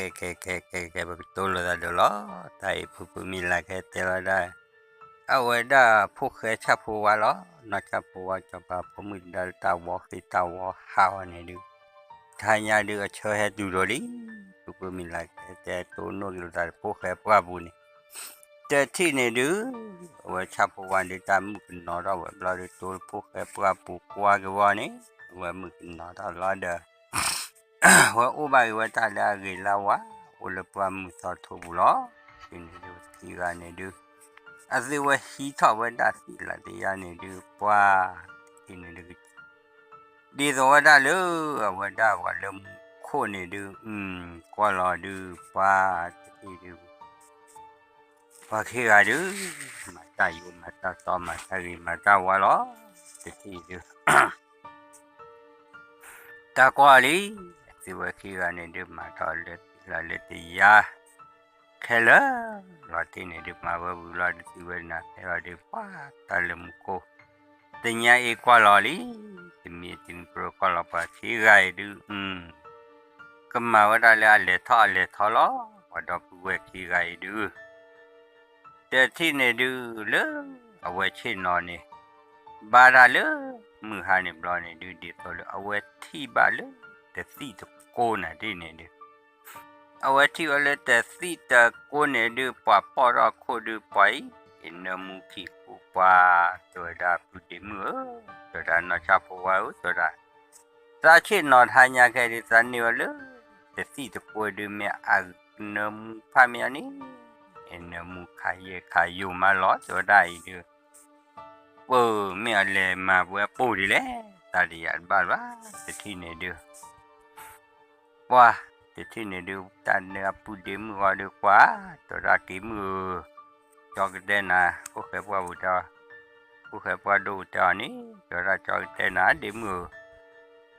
ကဲကဲကဲကဲကဲ ပကတိၤလိာ်သးဒီးလီၤ. တၢ်အံၤဖုဖုမံၤလၤကဟဲတဲဝဲဒၣ် အဝဲဒၣ်ဖိၣ်ဃဲဆၣ်ဖိဝါလီၤ. နီၢ်ဆၣ်ဖိဝါ စီၤပၤဖိမုၣ်တဒါလၢတၢ်ဝီဃ့တၢ်ဝီဟးအီၤန့ၣ်ဒုး, ထါညါဒုးအဆၢဟဲတုၤဒီးလံ. ဖုဖုမံၤလၤကဟဲတဲတိၤနီၣ်က့ၤလိာ်သးဒီးဖိၣ်ဃဲပှၢ်ပူၤန့ၣ်, တထံၣ်န့ၣ်ဒုး အဝဲဆၣ်ဖိဝါဒုးတၢ်မုၣ်ကနီၤထီၣ်ဝဲဘျီဒုး တိၤဖိၣ်ဃဲပှၢ်ပူၤကွၢ်က့ၤဝဲန့ၣ်, အဝဲမုၣ်ကနီၤထီၣ်လီၤဒီး ဝဲအိၣ်ဘၣ်က့ၤဝဲတၢ်လၢအဂ့ၤလၢအဝါ, အိၣ်လၢပှၢ်မုၢ်သီထိပူၤလီၤ. တထံၣ်န့ၣ်ဒုးခံဂၤန့ၣ်ဒုး, အသုဝဲဟံးထီၣ်ဝဲဒၣ်သံးလးတယါန့ၣ်ဒုး ပှၢ်တထံၣ်န့ၣ်ဒုး ဒ်သိးဝဲဒၣ်လၢ အဝဲဒၣ်ပှၤလၢမူခိၣ်န့ၣ်ဒုး ကွၢ်လီၤဒုး ပှၢ်တထံၣ်ဒုး ပှၤခံဂၤဒုး မၤတၢ်ယိၤမၤတၢ်တီမၤတၢ်ဂ့ၤမၤတၢ်ဝါလီၤ. တထံၣ်ဒုး တၢ်ကွၢ်လံ, အသုဝဲခံဂၤန့ၣ်ဒုး မၤထီၣ်လၢသံးလးလၢတယါ ခဲလၢာ်လီၤတံၢ်န့ၣ်ဒုး မၤဝဲဝံၤလီၤဒုး သုဝဲနၤဖဲလီၤဒုး ပှၢ်တၢ်လၢမူခိၣ် တညါအံၤကွၢ်လီၤလံ, တမံၤတမံၤပရၢကွၢ်လီၤပှၤခံဂၤအံၤဒုး ကမၤဝဲဒၣ်လၢအလဲၤထီၣ်အလဲၤထီလီၤ. ပှၤဒီပုၢ်ဝဲၢ်ခံဂၤအံၤဒုး တထံၣ်န့ၣ်ဒုး လၢအဝဲဆ့ၣ်နီၤန့ၣ် ဘါတၢ်လၢမုၢ်ဟါန့ၣ်ဘျီန့ၣ်ဒုး ဒ်သိးလၢအဝဲထံၣ်ဘၣ်လၢတသံၣ်တကိးနၤဒ်န့ၣ်ဒုး အဝဲထံၣ်ဝဲလၢတသံၣ်တကိးန့ၣ်ဒုး ပှၤပိာ်ထီၣ်ခိၣ်ဒုး ပှၤအံၤ နၢမူခံကိးပှၤ တဲဝဲဒၣ်ပုၢ်ဒ့မုၣ်ဧၢ, တဲဝဲဒၣ်နီၢ်ဆၣ်ဖိဝါဧၢ တဲဝဲဒၣ် သးဆ့ၣ်နီၤထါညါခဲဒုး သးန့ၢ်ဝဲလၢတသံၣ်တကိးဒုး မ့ၢ်အနၢမူဖးမ့ၢ်အီၤန့ၣ် နၢမူခးယဲၢ်ခးယိာ်မးလီၤ တဲဝဲဒၣ်အံၤဒုး ပၢ်မ့ၢ်အလဲၤမၤပဝဲပိၢ်ဒ်လဲၣ်, တၢ်တယာ်တဘၣ်ဘၣ် တထံၣ်န့ၣ်ဒုး ပှၢ် တထံၣ်န့ၣ်ဒုး တၢ်နၢအပုၢ်ဒ့မုၣ်ဃီဒုး ပှၢ် တဲဝဲဒၣ်က့ၤမုၣ်ဧၢ, ကၠီကတဲနၤ ဖိၣ်ဃဲပှၢ်ပူၤတဲအီၤ, ဖိၣ်ဃဲပှၢ်ဒိၣ်ပူၤတဲအီၤန့ၣ် တဲဝဲဒၣ်ကၠီကတဲနၤ ဒ့မုၣ်ဧ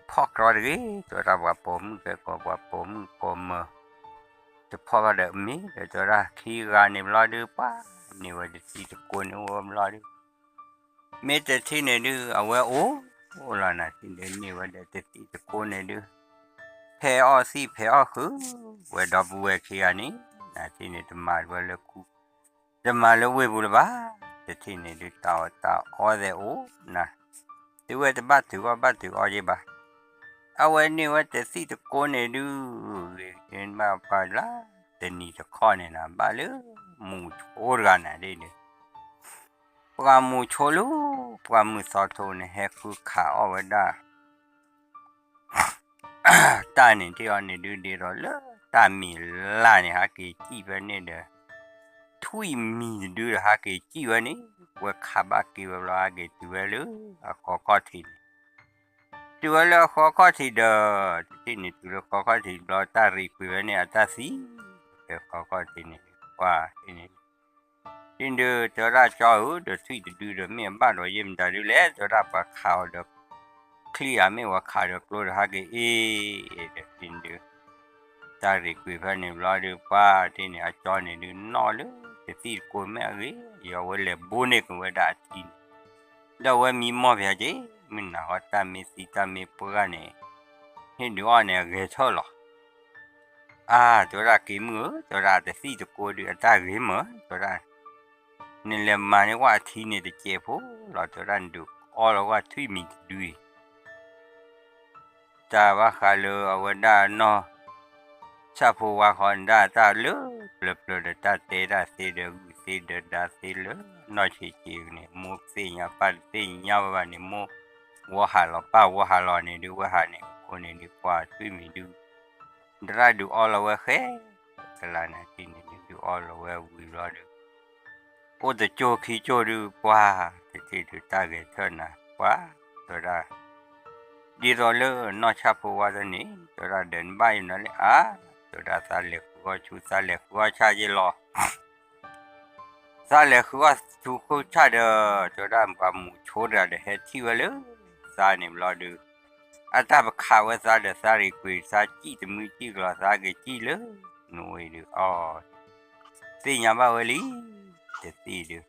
ၢ, ဖီၣ်ကြီတဂ့ၤ တဲဝဲဒၣ်ပှၤပိာ်မုၣ်ကဲကီး ပှၤပိာ်မုၣ်ပိာ်မၢၤ တဖီၣ်ဘၣ်ဒီးမ့ၢ်ဒီး တဲဝဲဒၣ်ခံဂၤန့ၣ်ဘျီဒုး ပှၢ် န့ၢ်ဝဲတသံၣ်တကိးန့ၣ်အိၣ်ဝဲဘျီဒုး မ့ၢ်တထံၣ်န့ၣ်ဒုး အဝဲအိၣ်လီၤနၤထံၣ်န့ၣ် န့ၢ်ဝဲဒီးတသံၣ်တကိးန့ၣ်ဒုး ဖဲးအီၣ်သံၣ်ဖဲးအီၣ်ဃုာ် ဝဲဒီပုၢ်ဝဲၢ်ခံဂၤန့ၣ် နၤထံၣ်န့ၣ် တမၤဝဲလၢခူ တမၤလၢဝ့ၢ်ပူၤလၢၤဘၣ် တထံၣ်န့ၣ်ဒုး တၢ်အီၣ်တၢ်အီသဲးအိၣ်နၤ သုဝဲတဘၣ်ထုးအီၣ်ဘၣ်ထုးအီၣ်ယဲၢ်ဘၣ် အဝဲန့ၢ်ဝဲတသံၣ်တကိးန့ၣ်ဒုး ဂ့ၤဘၣ်ပှၤလၢ တနံၤတခီန့ၣ်နၤ ဘၣ်လၢမူဆိတဂၤနၤဒ်န့ၣ် ပှၤမူဆိလၢ ပှၢ်မုၢ်သီထိန့ၣ် ဟဲဃုခးအီၣ်ဝဲဒၣ် တၢ်န့ၣ်ထံၣ်အီၤန့ၣ်ဒုး ဒ်သိးလၢတၢ်မံၤလၢ်န့ၣ် ဟးက့ၤစံၣ်ဖဲန့ၣ်ဒီး ထွံၣ်မံၤတဒုဒီး ဟးက့ၤစံၣ်ဝဲန့ၣ် ဝဲခးဘၣ်က့ၤဝဲဘျီ ဟးက့ၤတုၤဝဲလၢအဃီခီၣ်ထံးန့ၣ် တုၤဝဲလၢအဃီခီၣ်ထံးဒီး တထံၣ်န့ၣ်တုၤလၢဃီခီၣ်ထံးဘျီ တၢ်ရံးကွံာ်ဝဲန့ၣ် အတၢ်သံ ဖဲဃီခီၣ်ထံးန့ၣ် ပှၢ်န့ၣ် ဒုးတဲဝဲဒၣ်ကၠီဧၢ ဒီးထွံၣ်တဒုဒီး မ့ၢ်အဘၣ်ဒီးယဲၢ်မတၤဒုလဲၣ် တဲဝဲဒၣ်ပှၤခးအီၤဒီး ချံၣ်ဧါ မ့ၢ်ဝဲခးဒီးကျိဒီး ဟးက့ၤအ့ၣ်ဒီး တထံၣ်န့ၣ်ဒုး တၢ်ရံးကွံာ်ဖဲန့ၣ်ဘျီဒုး ပှၢ်တထံၣ်န့ၣ် အကၠီန့ၣ်ဒုး နီၣ်လၢတသံၣ်တကိးမ့ၢ်အဂ့ၤ ယီၤဝဲလဲၤဘိန့ၢ်က့ၤဝဲဒၣ်အထံန့ၣ် ဒီးဝဲမံမီၢ်ဖဲက့ၤ မုၢ်နၤဃီတၢ်မ့ၢ်သံတၢ်မ့ၢ်ပှၢ်န့ၣ် ဟ့ၣ်ဒုးအီၣ်န့ၣ်အဂဲၤထၢၣ်လီၤ အါ တဲဝဲဒၣ်က့ၤမုၣ်ဧၢ တဲဝဲဒၣ်တသံၣ်တကိးဒုး အတၢ်ဂ့ၤမၢ် တဲဝဲဒၣ် နလဲၤမၤန့ၢ်ကွၢ်အထံန့ၣ်တစဲးဖိလီၤ တဲဝဲဒၣ် နဒုးအီလီၤကွၢ်ထွံၣ်မံၤတဒုအံၤ တၢ်ဘၣ်ဃးလၢအဝဲဒၣ်နီၢ် ဆၣ်ဖိဝါဃီန့ၣ်ဒၣ်တၢ်လၢပျၢၤပျၢၤဒီး တၢ်တဲတၢ်သ့ဒီး ဂုာ်သ့ဒီးဒါသ့လၢနီၢ်ဆံးဆံးန့ၣ် မိၢ်သ့ၣ်ညါပၢ်တသ့ၣ်ညါဝဲဘၣ်န့ၣ် မိၢ်ဝီဟးလီၤ ပၢ်ဝီဟးလီၤန့ၣ်ဒုး ဝဲဟးန့ၣ် အဃိန့ၣ်ဒုး ကွၢ်ထွံၣ်မံၤဒုး ဒၣ်ဒုးအီလီၤဝဲဃဲ ကလါနၤထံၣ်န့ၣ်ဒုး ဒုးအီလီၤဝဲဝံၤဘျီဒုး အိၣ်တကၠိခံကၠိဒုး ပှၢ် တထံၣ်ဒုးတၢ်ဂဲၤထၢၣ်နၤ ပှၢ် တဲဝဲဒၣ် ဒ်သိးလၢနီၢ်ဆၣ်ဖိဝါသ့ၣ်န့ၣ် တဲဝဲဒၣ်ဒီးနဘၣ်ယိၣ်နၤလၢအါ တဲဝဲဒၣ်သးလဲၤဃုအီၣ်ဆူ သးလဲၤဃုအီၣ်ဆၣ်ယဲၢ်လီၤ သးလဲၤဃုအီၣ်ဆူဃုဆၣ်ဒီး တဲဝဲဒၣ်ပှၤမူဆိတဂၤဒီး ဟဲထံၣ်ဝဲလၢသးန့ၣ်ဘျီဒုး အတၢ်ပခးဝဲသးဒီးသးရံးကွံာ် သးစံၣ်တမုၢ်စံၣ်ကလီၤ သးက့ၤစံၣ်လၢ နအိၣ်အံၤဒုး အီ သ့ၣ်ညါဘၣ်ဝဲလံ တသံၣ်ဒုး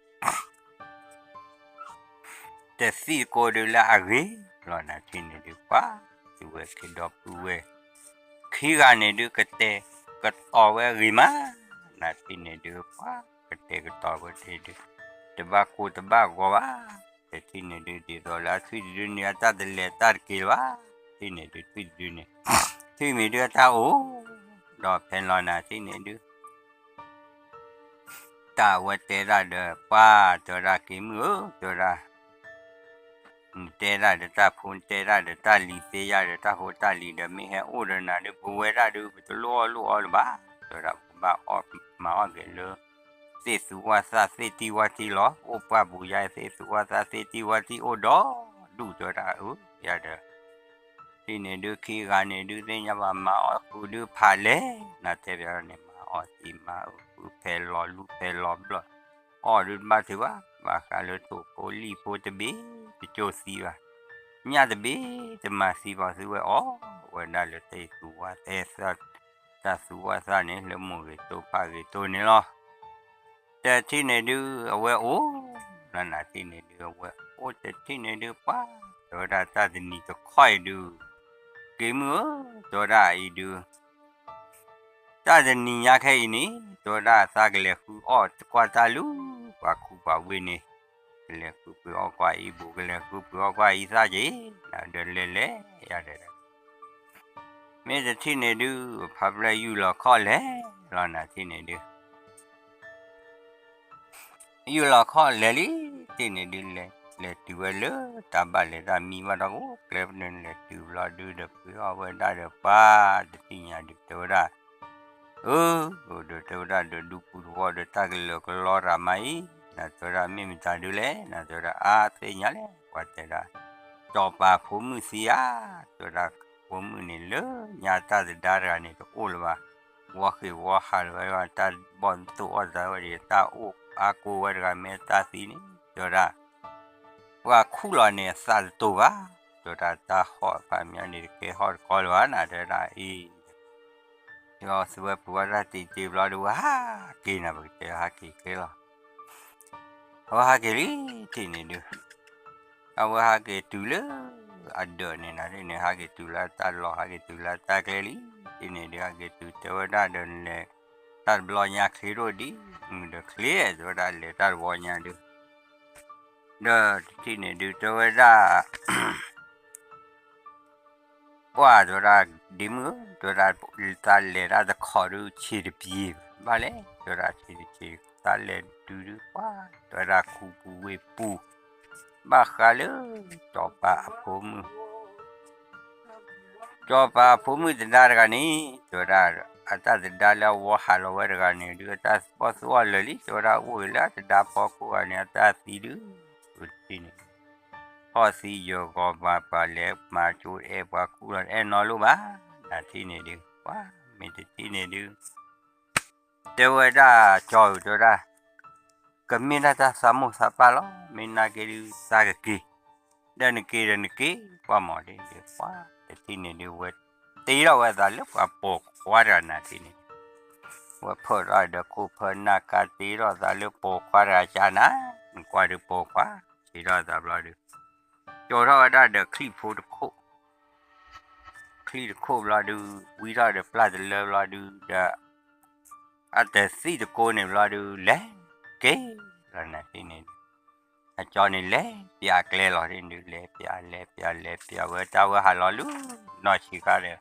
တသံၣ်တကိးဒုးလၢအဂ့ၤလီၤနၤထံၣ်န့ၣ်ဒုး ပှၤ သုဝဲခံဒီပုၢ်ဝဲၢ် ခံဂၤန့ၣ်ဒုးကတဲ ကတဲာ်ကတီၤဝဲအဂ့ၤမး, နထံၣ်န့ၣ်ဒုး ပှၤကတဲာ်ကတီၤဝဲတထံၣ်ဒုး တဘၣ်ကိၢ်တဘၣ်ဂီၤဘၣ်, တထံၣ်န့ၣ်ဒုး ဒ်သိးလၢအထွံၣ်တဒုန့ၣ် အတၢ်တလဲၤတၢ်တက့ၤလၢၤဘၣ်, ထံၣ်န့ၣ်ဒုး ထွံၣ်တဒုန့ၣ် ထွံၣ်မ့ၢ်ဒုးအတၢ်အိၣ် ဒီးဖဲလီၤနၤထံၣ်န့ၣ်ဒုး တၢ်အဝဲတဲဒၣ်ဒီး ပှၤတဲဝဲဒၣ် က့ၤမုၣ်ဧၢ တဲဝဲဒၣ်, နတဲဒၣ်ဒီးတၢ်ဖိ နတဲဒၣ်ဒီးတၢ်လံၤသ့ယၤဒီး တၢ်ဖိတၢ်လံၤဒီး မ့ၢ်ဟဲအိၣ်ဒီးနၤဒုး ပဝဲဒၣ်ဒုး ပတလိၣ်အီၣ်လိၣ်အီလၢၤဘၣ်, တဲဝဲဒၣ် ပဘၣ်အီၣ်မၤအီၣ်က့ၤလၢ သ့ၣ်သူဝၣ်သၣ်သ့ၣ်တံၢ်ဝၣ်တံၢ်လီၤ, အိၣ်ပှၢ်ပူၤယါ သ့ၣ်သူဝၣ်သၣ်သ့ၣ်တံၢ်ဝၣ်တံၢ်အိၣ်ဒီးဒူၣ် တဲဝဲဒၣ်, အၢ ယၤဒီး ထံၣ်န့ၣ်ဒုး ခံဂၤန့ၣ်ဒုး သ့ၣ်ညါဘၣ် မၤအီၣ်ဃုာ်ဒုးဖးလဲၣ်, နတဲဘၣ်န့ၣ် မၤအီၣ်သံမၤအုးဃုာ် ဖဲလီၤလူၢ်ဖဲလီၤဘျီၣ်, အီၣ်ဒုးတဘၣ်ထုးဘၣ်, ဘၣ်ဃးလၢထိၣ်ဖိလံၣ်ဖိတဘ့ၣ် တကၠိၢ်သံဘၣ်, ညၣ်တဘ့ၣ်တမၤသံဘၣ် သုဝဲအီၣ်ဝဲဒၣ်လၢသ့ၣ်သူဝၣ်သၣ် တၢ်သူဝၣ်သၣ်န့ၣ် လၢမိၢ်ဂ့ၤတိၢ်ဖးဂ့ၤတိၢ်န့ၣ်လီၤ. တထံၣ်န့ၣ်ဒုး အဝဲအိၣ် လၢနၤထံၣ်န့ၣ်ဒုး အဝဲအိၣ်တထံၣ်န့ၣ်ဒုး ပှၤ တဲဝဲဒၣ်တၢ်တနံၤတခီအံၤဒုး က့ၤမုၣ်ဧၢ တဲဝဲဒၣ်အံၤဒုး တၢ်တနံၤညါခဲအံၤန့ၣ် တဲဝဲဒၣ်သးကလဲၤဃုအီၣ်ကွၢ်တၢ်လၢ ပှၤခူပှၤဝ့ၢ်န့ၣ် ကလဲၤဃုပှ့ၤအီၣ်ကွၢ်အံၤဘူး ကလဲၤဃုပှ့ၤအီၣ်ကွၢ်အံၤသၣ်က့ၤ နဒီးလဲၤလဲၤယၤဒီး မ့ၢ်တထံၣ်န့ၣ်ဒုး ဖါဖျၢၣ်ယူၢ်လီၤခီၣ်လဲၤလီၤနၤထံၣ်န့ၣ်ဒုး ယူၢ်လီၤခီၣ်လဲၤလံ ထံၣ်န့ၣ်ဒုး လဲၤလဲၤတုၤဝဲလၢ တၢ်ဘၣ်လဲၤတၢ်မံဘၣ်ဒီး အိၣ်ကျဲပဒၢးန့ၣ် လဲၤတုၤဘျီဒုးဒီး ပှ့ၤအီၣ်ဝဲဒၣ်ဒီးပှၤ တသ့ၣ်ညါဒုး တဲဝဲဒၣ် အၢ ဒီးတဲဝဲဒၣ်ဒီး ဒူပူၤသဝီဒီး တၢ်ကလၢာ်ကလီတဂၤမးအံၤ နတဲဝဲဒၣ်မ့ၢ်မတၤဒုးလဲၣ် နတဲဝဲဒၣ် အါသ့ၣ်ညါလဲၣ် ပှၤတဲဒၣ် စီၤပၤဖိမုၣ်သံဧါ တဲဝဲဒၣ် ဖိမုၣ်န့ၣ်လၢညါတၢ်သဒါတဂၤန့ၣ် တအိၣ်လၢၤဘၣ် ဝီဃ့ၢ်ဝီဟးလၢၤဝဲ တၢ်ဘီၣ်သိၣ်အီၣ်သးဝဲဒီး တၢ်အိၣ်အါကိးဝဲတဂၤ မ့ၢ်တၢ်သံန့ၣ် တဲဝဲဒၣ် ပှၤခူၣ်လီၤန့ၣ် အသးတတိၤဘၣ် တဲဝဲဒၣ် တၢ်ဟီၣ်အခါမးန့ၣ် တကဲဟီၣ်တကီလၢၤဘၣ်နၤ တဲဝဲဒၣ်အံၤ ဒီးသုဝဲပှ့ၤဝဲဒၣ်တံၢ်တံၢ်ဘျီဒုး ဝဲဟးက့ၤနၤ ပကတဲဟးက့ၤကဲလီၤ အဝဲဟးက့ၤလံ ထံၣ်န့ၣ်ဒုး အဝဲဟးက့ၤတုၤလၢ အဒၢးန့ၣ်နၤန့ၣ် ဟးက့ၤတုၤလၢတၢ်လီၢ် ဟးက့ၤတုၤလၢတၢ်ကျဲလံ ထံၣ်န့ၣ်ဒုး ဟးက့ၤတုၤတဲဝဲဒၣ်ဒီးလဲၤ တၢ်တဘျီညါချ့ဒိၣ်ဒံး မုၢ်ဒီးချ့ တဲဝဲဒၣ်လဲၤတၢ်တဝီညါဒုး ဒီးတထံၣ်န့ၣ်ဒုး တဲဝဲဒၣ် ပှၤတဲဝဲဒၣ် ဒ့မုၣ်ဧၢ တဲဝဲဒၣ် သးလဲၤတၢ်တခီဒုး ဆံးတပျ့ၤဘၣ်လဲၣ် တဲဝဲဒၣ် ဆံးတဆံး သးလဲၤတုၤဒုး ပှၤ တဲဝဲဒၣ် ခူပူၤဝ့ၢ်ပူၤ ဘၣ်ဃးလၢ စီၤပၤအဖိမုၣ် စီၤပၤအဖိမုၣ်သဒါတဂၤန့ၣ် တဲဝဲဒၣ် အတၢ်သဒါလၢအဝီဟးလီၤဝဲတဂၤန့ၣ်ဒုး အတၢ်ဘီၣ်သိၣ်အီၣ်လၢာ်လံ တဲဝဲဒၣ် အိၣ်ဂ့ၤလၢအသဒါဖီခိၣ်ဂၤန့ၣ် အတၢ်သံဒုး တထံၣ်န့ၣ် ဟီၣ်သံယၢၤဂီၤဘၣ် ပှၤလဲၤမၤကၠိတအဲၣ် ပှၤခူၣ်လီၤတအဲၣ်နီတလိၣ်ဘၣ် နထံၣ်န့ၣ်ဒုး ပှၤ မ့ၢ်တထံၣ်န့ၣ်ဒုး တဲဝဲဒၣ် ကၠီဧၢ တဲဝဲဒၣ် ကမ့ၢ်ဒၣ်တၢ်သးမိၢ်သးပၢ်လီၤ မ့ၢ်နာ်က့ဒုး သးကက့ၤ ဒီးနက့ၤဒီးနက့ၤ ပှၤမၤဒ်န့ၣ် ပှၤ တထံၣ်န့ၣ်ဒုး ဝဲတ့ထီၣ်ဝဲသးလၢပှၤပိာ်ခွါတဂၤနၤထံၣ်န့ၣ် ဝဲဖၢၣ်ထီၣ်ဒီးခိၣ်ဖၢၣ်နၢ်ကါတ့ထီၣ်သးလၢပိာ်ခွါတဂၤကနၤ နကွၢ်ဒုးပိာ်ခွါ တ့ထီၣ်သးဘျီဒုး ကၠီထီၣ်ဝဲဒၣ်ဒီးချံၣ်ဖိတခိၣ် ချံၣ်တခိၣ်ဘျီဒုး ဝံထီၣ်ဒီးပျၢ်တလၢဘျီဒုး ဒီး အတသံၣ်တကိးန့ၣ်ဘျီဒုး လဲၤက့ၤလီၤနၤထံၣ်န့ၣ်ဒုး အကၠီန့ၣ်လဲၤပျးကျဲလီၤန့ၣ်ဒုး လဲၤပျးလဲၤပျးလဲၤပျးဝဲတၢ်ဝဲဟးလီၤလၢ နီၢ်ဆံးခါဒီး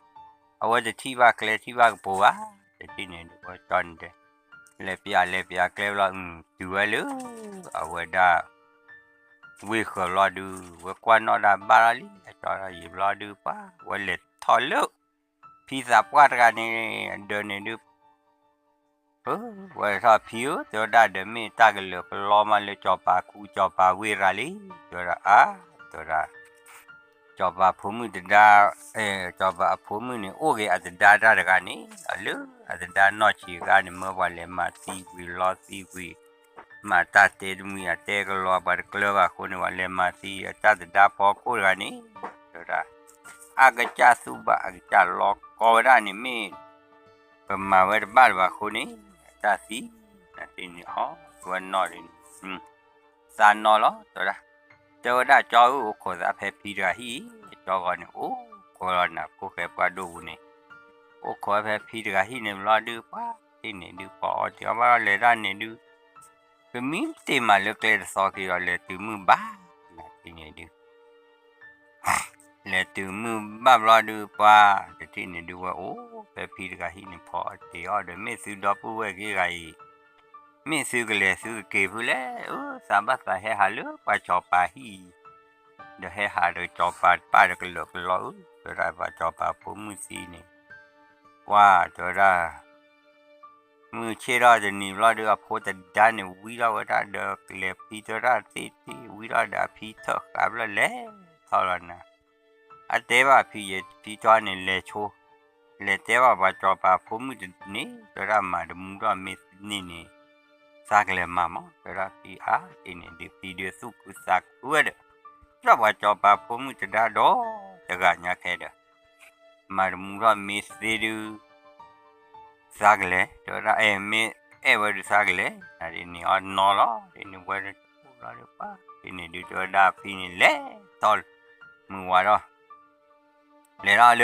အဝဲတထံၣ်ဘၣ်ကျဲထံၣ်ဘၣ်ကပိၤဘၣ် တထံၣ်န့ၣ်ဒုး ဝဲကၠီန့ၣ်တဲ လဲၤပျးလဲၤပျးကျဲဘျီ တုၤဝဲလၢ အဝဲဒၣ် ဝ့ၢ်ဃၢၤဘျီဒုး ဝဲကွၢ်နီၣ်တၢ်ဘၣ်လီၤလံ အကၠီထီၣ်ယံာ်ဘျီဒုး ပှၤ ဝဲလဲၤထီၣ်လၢ ဖံသးပှၢ်တဂၤန့ၣ် အဒၢးန့ၣ်ဒုး ဝဲထီၣ်ဖံဧၢ တဲဝဲဒၣ်ဒီး မ့ၢ်တၢ်ကလၢာ်ကလီမးလၢစီၤပၤခူစီၤပၤဝ့ၢ်ရၤလံ တဲဝဲဒၣ်အါ တဲဝဲဒၣ် စီၤပၤဖိမုၣ်တဒါ စီၤပၤအဖိမုၣ်န့ၣ် အိၣ်ဂ့ၤအသဒါတၢ်တဂၤန့ၣ် လၢအသဒါနီၢ်ဆံးခါန့ၣ် မၢပှၤလဲၤမၤသံဝံၤလီသံဝံၤ မၤတၢ်တဲတမှံၤအတဲကလီ ပှၤတကျၢၤဘၣ်အဃိန့ၣ် ပှၤလဲၤမၤသံအတၢ်သဒါဖီခိၣ်တဂၤန့ၣ် တဲဝဲဒၣ် အကစၢ်သူၣ်ဘၣ်အကစၢ်လီၤကီဝဲဒၣ်န့ၣ်မ့ၢ် ပမၤဝဲတဘၣ်လၢၤဘၣ်အဃိန့ၣ် အတၢ်သံ နသ့န့ၣ်အီၤ ဝဲနီၢ်ဒ်န့ၣ် သးနီၢ်လီၤ တဲဝဲဒၣ် တဲဝဲဒၣ်ကၠီဧၢ အိၣ်ခိးသးဖဲဖံတဂၤဟံၣ်အံၤ ကၠီဂီၤန့ၣ် အိၣ်ခိးလီၤနၤဖိၣ်ဃဲပှၢ်ဒိၣ်ပူၤန့ၣ် အိၣ်ခိးဖဲဖံတဂၤဟံၣ်န့ၣ်ဘျီဒုး ပှၤတထံၣ်န့ၣ်ဒုး ပှၤအီတ့ၢ်အီဘၣ်ဒီးလဲၤတၢ်န့ၣ်ဒုး ကမံတ့ၢ်မးလၢကျဲတသီက့ၤဒီး လဲၤတုၤမုၢ်ဘၣ် နၤတထံၣ်န့ၣ်ဒုး လဲၤတုၤမုၢ်ဘၣ်ဘျီဒုး ပှၤတထံၣ်န့ၣ်ဒုး ဝဲအိၣ်ဖဲဖံတဂၤဟံၣ်န့ၣ် ဖီအီတ့ၢ်အီဒီး မ့ၢ်သုဒီပုၢ်ဝဲၢ်က့ၤဂၤအံၤ မ့ၢ်သုကလဲၤသုကက့ၤဖုလဲၣ်, အၢ သးဘၣ်သးဟဲဟးလၢပှၤစီၤပၤဟံၣ် ဒီးဟဲဟးဒီးစီၤပၤတပၢ်ဒီးကလၢာ်ကလီအၢ, တဲဝဲဒၣ်ပှၤစီၤပၤဖိမုၣ်သံန့ၣ်, ပှၤတဲဝဲဒၣ် မုၢ်ဆ့ၣ်ထီၣ်တနံၤဘျီဒီး အဖိတဒါန့ၣ် ဝံထီၣ်ဝဲဒၣ်ဒီးကလဲၤဖံ တဲဝဲဒၣ်သ့ၣ်ထံၣ် ဝံထီၣ်ဒီးအဖံထၢၣ်ဃးဘျီလဲၤထီၣ်လီၤနၤ, အတဲဘၣ်ဖံယဲ ဖံထီၣ်န့ၣ်လဲၤဆိ လဲၤတဲဘၣ်ပှၤစီၤပၤဖိမုၣ်တန့ၢ် တဲဝဲဒၣ်မၤတမူထီၣ်မ့ၢ်န့ၢ်န့ၣ် သးကလဲၤမၤမး တဲဝဲဒၣ်ဖံအါ တထံၣ်န့ၣ်ဒုး ဖံဒုးသူၣ်ခုသးခုဝဲဒီး ထီၣ်ပှၤစီၤပၤဖိမုၣ်တဒါဒီး တဂၤညါခဲဒီး မၤတမူထီၣ်မ့ၢ်သ့ဒုး သးကလဲၤ တဲဝဲဒၣ် အဲၣ်မ့ၢ်အဲၣ်ဝဲဒုးသးကလဲၤ နၤဒ်န့ၣ်အီၤနီၤလီၤ ဒ်န့ၣ်ဝဲတထူၣ်လီၤဒီးပှၤ တထံၣ်န့ၣ်ဒုး တဲဝဲဒၣ်ဖံန့ၣ်လဲၤထီၣ် မုၢ်ဝါဒီး လဲၤထီၣ်လၢ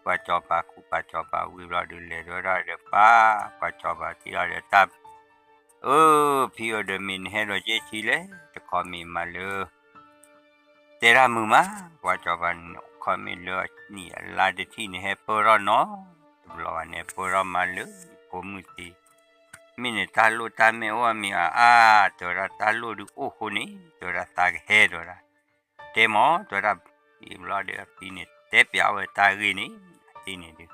ပှၤစီၤပၤခူ ပှၤစီၤပၤဝံၤဘျီဒုး လဲၤတဲဝဲဒၣ်ဒီးပှၤ ပှၤစီၤပၤထံၣ်လီၤဒီးတၢ် အၢ ဖံဧၢ ဒီးမ့ၢ်နဟဲဒီးကဲဆံလဲၣ် တခီမ့ၢ်မးလၢ တဲဒၣ်မုာ်မး ပှၤစီၤပၤန့ၣ် ခီမ့ၢ်လၢအနံၣ်အလါတထံၣ်န့ၣ် ဟဲပၢၢ်ထီၣ်နီၤ တဘျီဘၣ်န့ၣ် ပၢၢ်ထီၣ်မးလၢ ဖိမုၣ်သံ မ့ၢ်န့ၣ်တၢ်လိၣ်တၢ်မဲၣ်အိၣ်မ့ၢ်အါအါ တဲဝဲဒၣ်တၢ်လိၣ်ဒုးအိၣ်ဃိန့ၣ် တဲဝဲဒၣ်သးကဟဲတဲဝဲဒၣ် တဲမး တဲဝဲဒၣ် အံၤဘျီဒီးအဖံန့ၣ် တဲပျးအီၤဝဲတၢ်ဂ့ၢ်န့ၣ် တထံၣ်န့ၣ်ဒုး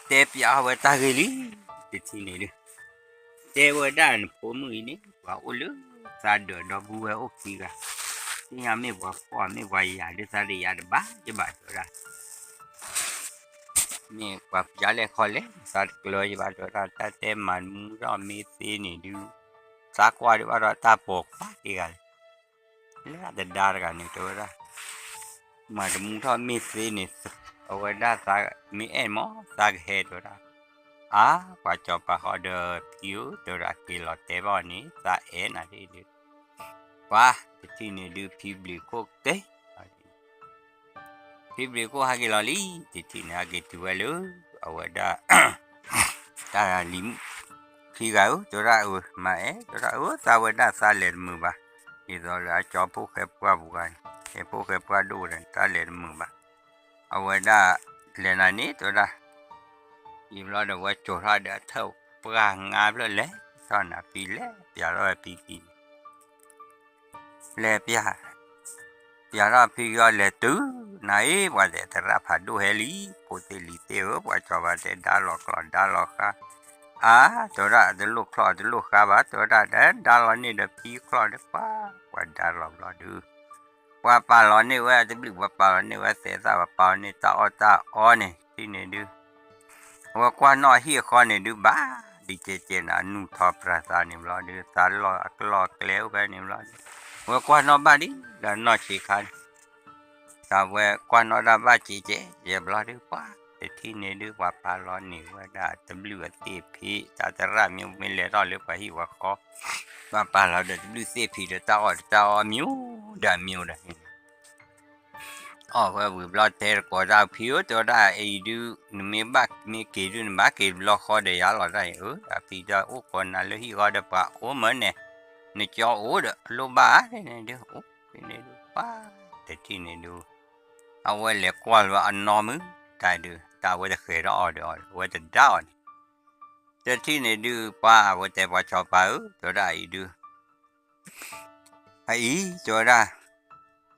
တဲပျးအီၤဝဲတၢ်ဂ့ၢ်လံ တထံၣ်န့ၣ်ဒုး တဲဝဲဒၣ်နဖိမုၣ်အံၤန့ၣ် ပှၤအိၣ်လၢသးဒၢးဒီပုၢ်ဝဲၢ်အိၣ်ခံဂၤ သ့ၣ်ညါမ့ၢ်ပှၤဖှီၣ်မ့ၢ်ပှၤယာ်ဒုးသးတယာ်တဘၣ်ယဘၣ်တဲဝဲဒၣ် မ့ၢ်ပှၤဖုးယါလဲၣ်ခီလဲၣ် သးတကျၢၤယဘၣ်တဲဝဲဒၣ် တၢ်တဲမၤတမူထီၣ်မ့ၢ်သ့န့ၣ်ဒုး သးကွၢ်ဒုးဘၣ်ဒီးတၢ်ပိာ်ခွါတဂၤလီၤ လၢအတဒါတဂၤန့ၣ်တဲဝဲဒၣ် မၤတမူထီၣ်မ့ၢ်သ့န့ၣ် အဝဲဒၣ်သးမ့ၢ်အဲၣ်မး သးကဟဲတဲဝဲဒၣ် အါ ပှၤစီၤပၤဃီဒီးဖံဧၢ တဲဝဲဒၣ်က့ၤလီၤတဲဘၣ်အီၤန့ၣ် သးအဲၣ်နၤဒ်ဒုး ပှၤတထံၣ်န့ၣ်ဒုး ဖံဘျုးခိၣ်တဲ ဖံဘျုးခိၣ်ဟးက့ၤလီၤလံ တထံၣ်န့ၣ် ဟဲက့ၤတုၤဝဲလၢ အဝဲဒၣ် တၢ်လံၤမုၣ်ခံဂၤဧၢ တဲဝဲဒၣ်အၢ မၤအဲၣ် တဲဝဲဒၣ်အၢ သးဝဲဒၣ်သးလဲၤတမုာ်ဘၣ် ဒ်သိးလၢအကၠီဖိၣ်ဃဲပှၢ်ပူၤဂၤန့ၣ် ဟဲဖိၣ်ဃဲပှၢ်ဒိၣ်ဝဲဒၣ်န့ၣ် တၢ်လဲၤတမုာ်ဘၣ် အဝဲဒၣ်လဲၤနၤန့ၣ် တဲဝဲဒၣ် ယံာ်ဘျီဒီးဝဲစိာ်ထီၣ်ဒီးအထၢၣ်ပှၢ်ငါဖျၢၣ်လဲၤထီၣ်နၤဖံလဲၤပျးထီၣ်ဝဲဖံကံၤန့ၣ် လဲၤပျး ပျးထီၣ်ဖံကံၤအီၤလဲၤတုၤ နၤအံၤ ပှၤသဲးသရၣ်ဖးဒိၣ်ဟဲလံ ဖိသ့ၣ်လံၤသ့ၣ်ဧၢ ပှၤစီၤပၤတဲဒါလီၤချီၣ်ဒါလီၤဃါ အါ တဲဝဲဒၣ်တလိၣ်ချီၣ်တလိၣ်ဃါဘၣ် တဲဝဲဒၣ်ဒီးဒါလီၤန့ၢ်ဒီးဖံချီၣ်ဒီးပှၤ ပှၤဒါလီၤဘျီဒုး ပှၤပာ်လီၤန့ၢ်ဝဲအတဘျုး ပှၤပာ်လီၤန့ၢ်ဝဲသဲးသၣ် ပှၤပာ်လီၤန့ၢ်တၢ်အီၣ်တၢ်အီန့ၣ် တထံၣ်န့ၣ်ဒုး အဝဲကွၢ်နီၣ်အဟံၣ်အဃီန့ၣ်ဒုးဘၣ် ဒ်ကဲကဲန့ၣ် အနူၢ်ထီပြၤသးန့ၣ်ဘျီဒုး သးလီၢ်အကျီၢ်အကျဲအိၣ်ဖဲန့ၣ်ဘျီဒုး အဝဲကွၢ်နီၣ်ဘၣ်ဒ်လၢအနီၢ်ဆံးခါန့ၣ် သးဝဲကွၢ်နီၣ်တၢ်ဘၣ်ကဲကဲယဲဘျီဒုးပှၤ တထံၣ်န့ၣ်ဒုး ပှၤပာ်လီၤန့ၢ်ဝဲဒၣ်တဘျုးအသ့ၣ်ဖံး တၢ်သရၣ်မ့ၢ်မ့ၢ်လဲၤထီၣ်လၢပှၤဟံၣ်ပှၤဃီ ပှၤပာ်လီၤဒီးတဘျုးသ့ၣ်ဖံးဒီးတၢ်အီၣ်တၢ်အီ မျိုးဒါမျိုးဒီး အီၣ်ဝဲဝံၤဘျီတဲတကိးတၢ်ဖံဧၢ တဲဝဲဒၣ်အံၤဒုး နမ့ၢ်ဘၣ်မ့ၢ်က့ၤဒုး နဘၣ်က့ၤတဘျီဃီဒီးယၤလီၤတၢ်အံၤဧၢ အဖံဒီးအိၣ်ခိးနၤလၢဟံၣ်ဃီဒီးပှၤအိၣ်မၢန့ၣ် နကၠီအိၣ်ဒီးလိၣ်ဘၣ်န့ၣ်ဒုး အိၣ်ဖဲန့ၣ်ဒုး ပှၤတထံၣ်န့ၣ်ဒုး အဝဲလဲၤကွၢ်လၢအနီၢ်မုၢ် တၢ်ဒုး တၢ်အဝဲတဃဲၤထီၣ်အီၤဒီးအီၤ အဝဲတဒါအီၤန့ၣ် တထံၣ်န့ၣ်ဒုး ပှၤအဝဲတဲပှၤစီၤပၤဧၢ တဲဝဲဒၣ်အံၤဒုး အံၤ တဲဝဲဒၣ် လဲၤဒၢၣ်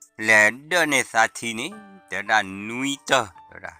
န့ၢ်သးထံန့ၣ် တဲဝဲဒၣ်နွံတၢၢ် တဲဝဲဒၣ်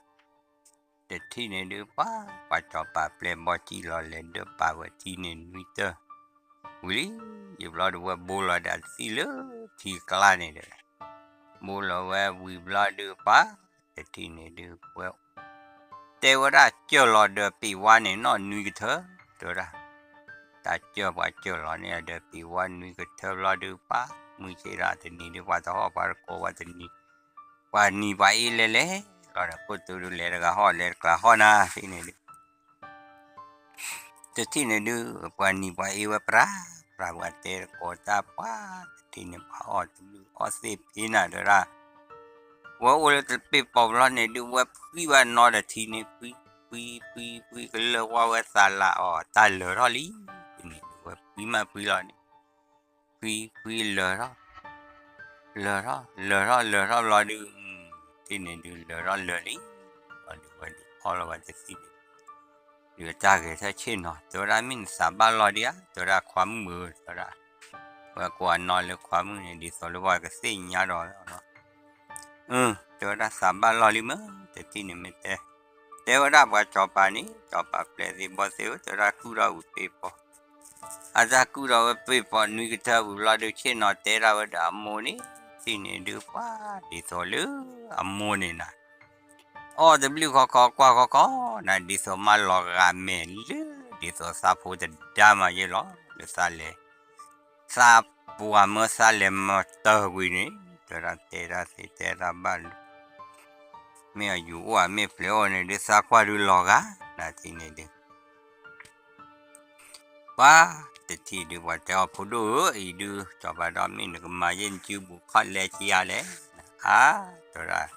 တထံၣ်န့ၣ်ဒုး ပှၤ ပှၤစီၤပၤပျဲၢ်ဘီစံၣ်လီၤ လဲၤဒၢၣ်ပာ်ဝဲထံန့ၣ်နွံတၢၢ် ဝံၤလံ ယံာ်ဘျီဒုးဝဲဘိလီၤဒီးအသံၣ်လၢထံကျါန့ၣ်ဒီး ဘိလီၤဝဲဝံၤဘျီဒုး ပှၤ တထံၣ်န့ၣ်ဒုး ဝဲ တဲဝဲဒၣ်စၢၢ်လီၤဒီးပံၤဝါန့ၣ်နီၢ်နွံကထၢ တဲဝဲဒၣ် တၢ်စၢၢ်ပှၤစၢၢ်လီၤန့ၣ်ဒီးပံၤဝါနွံကထၢဘျီဒုး ပှၤ မုၢ်ဆ့ၣ်ထီၣ်တနံၤဒုး ပှၤတဟီၣ်ပှၤတကိးပှၤတနံၤ ပှၤနံၤပှၤအ့လဲၤလဲၤလီၤဒီး ခိၣ်သူဒုးလဲၤတဂၤဟီၣ်လဲၤတကျါဟီၣ်နၤ တထံၣ်န့ၣ်ဒုး တထံၣ်န့ၣ်ဒုး ပှၤနံၤပှၤအ့ဝဲပြး ပြးပှၤတဲတကိးတၢ်ပှၤ တထံၣ်န့ၣ်ပှၤအီၣ်တဘျုးအီၣ်သ့ၣ်ဖံးနၤတဲဝဲဒၣ် ဝဲအိၣ်လၢတပ့ၢ်ပိာ်ဘျီန့ၣ်ဒုး ဝဲဖှံဘၣ်နီတထံန့ၣ် ဖှံ ဖှံ ဖှံ ဖှံကလၢာ်ဝါဝဲသးလးအီၤ တၢ်လၢာ်ထီၣ်လံန့ၣ် ဝဲဖှံမးဖှံလီၤန့ၣ် ဖှံ ဖှံလၢာ်ထီၣ် လၢာ်ထီၣ် လၢာ်ထီၣ် လၢာ်ထီၣ်ဘျီဒုး တထံၣ်န့ၣ်ဒုး လၢာ်ထီၣ်လၢာ်လံ ဘျီဒုး ဝဲဒုးဖီလီၤဝဲတသံၣ်န့ၣ် ဒုးတၢ်ဂဲၤဆၢဆ့ၣ်နီၤ တဲဝဲဒၣ်မ့ၢ်နသးဘၣ်လီၤဒံးဧါ တဲဝဲဒၣ်ခွါမုၣ်ဧၢ တဲဝဲဒၣ် ဝဲကိးအနီၢ်လၢခွါမုၣ်န့ၣ် ဒ်သိးလၢပှၤကသ့ၣ်ညါဒီး အၢ တဲဝဲဒၣ်သးဘၣ်လီၤလံမ့ၢ် တထံၣ်န့ၣ်မ့ၢ်တဲ တဲဝဲဒၣ်ပှၤစီၤပၤန့ၣ် စီၤပၤပျဲၢ်သ့ၣ်ဘီၣ်သ့ၣ်ဧၢ တဲဝဲဒၣ်ကုၢ်ထီၣ်ဝံၤပ့ၢ်ပိာ် အတၢ်ကုၢ်ထီၣ်ဝဲပ့ၢ်ပိာ်နွံကထၢဝံၤဘျီဒုး ဆ့ၣ်နီၤတဲဒၣ်ဝဲဒီးအမိၢ်န့ၣ် တထံၣ်န့ၣ်ဒုးပှၤ ဒ်သိးလၢအမိၢ်န့ၣ်နၤ အီၣ်တဘျုးခီခီကွၢ်ခီခီ နၤဒ်သိးမးလီၤဂာ်မဲာ်လၢ ဒ်သိးသးဖိတဒါမးယဲလီၤ လၢသးလဲၤ သးပှၢ်မၢသးလဲၤမၤတၢ်ကွံာ်န့ၣ် တဲဒၣ်တဲဒၣ်သ့တဲဒၣ်ဘၣ်လၢ မ့ၢ်အယူၤအိၣ်ဧါမ့ၢ်ဖျဲးအိၣ်န့ၣ်ဒုး သးကွၢ်ဒုးလီၤဂာ် နၤတထံၣ်န့ၣ်ဒုး ပှၤတထံၣ်ဒုး ပှၤတဲအီၤဖိဒိၣ်ဧၢ အံၤဒုး စီၤပၤဒီးမ့ၢ်နကမၤယဲၢ်နစုဘူးခီၣ်လဲကံယါလဲၣ် အါ တဲဝဲဒၣ်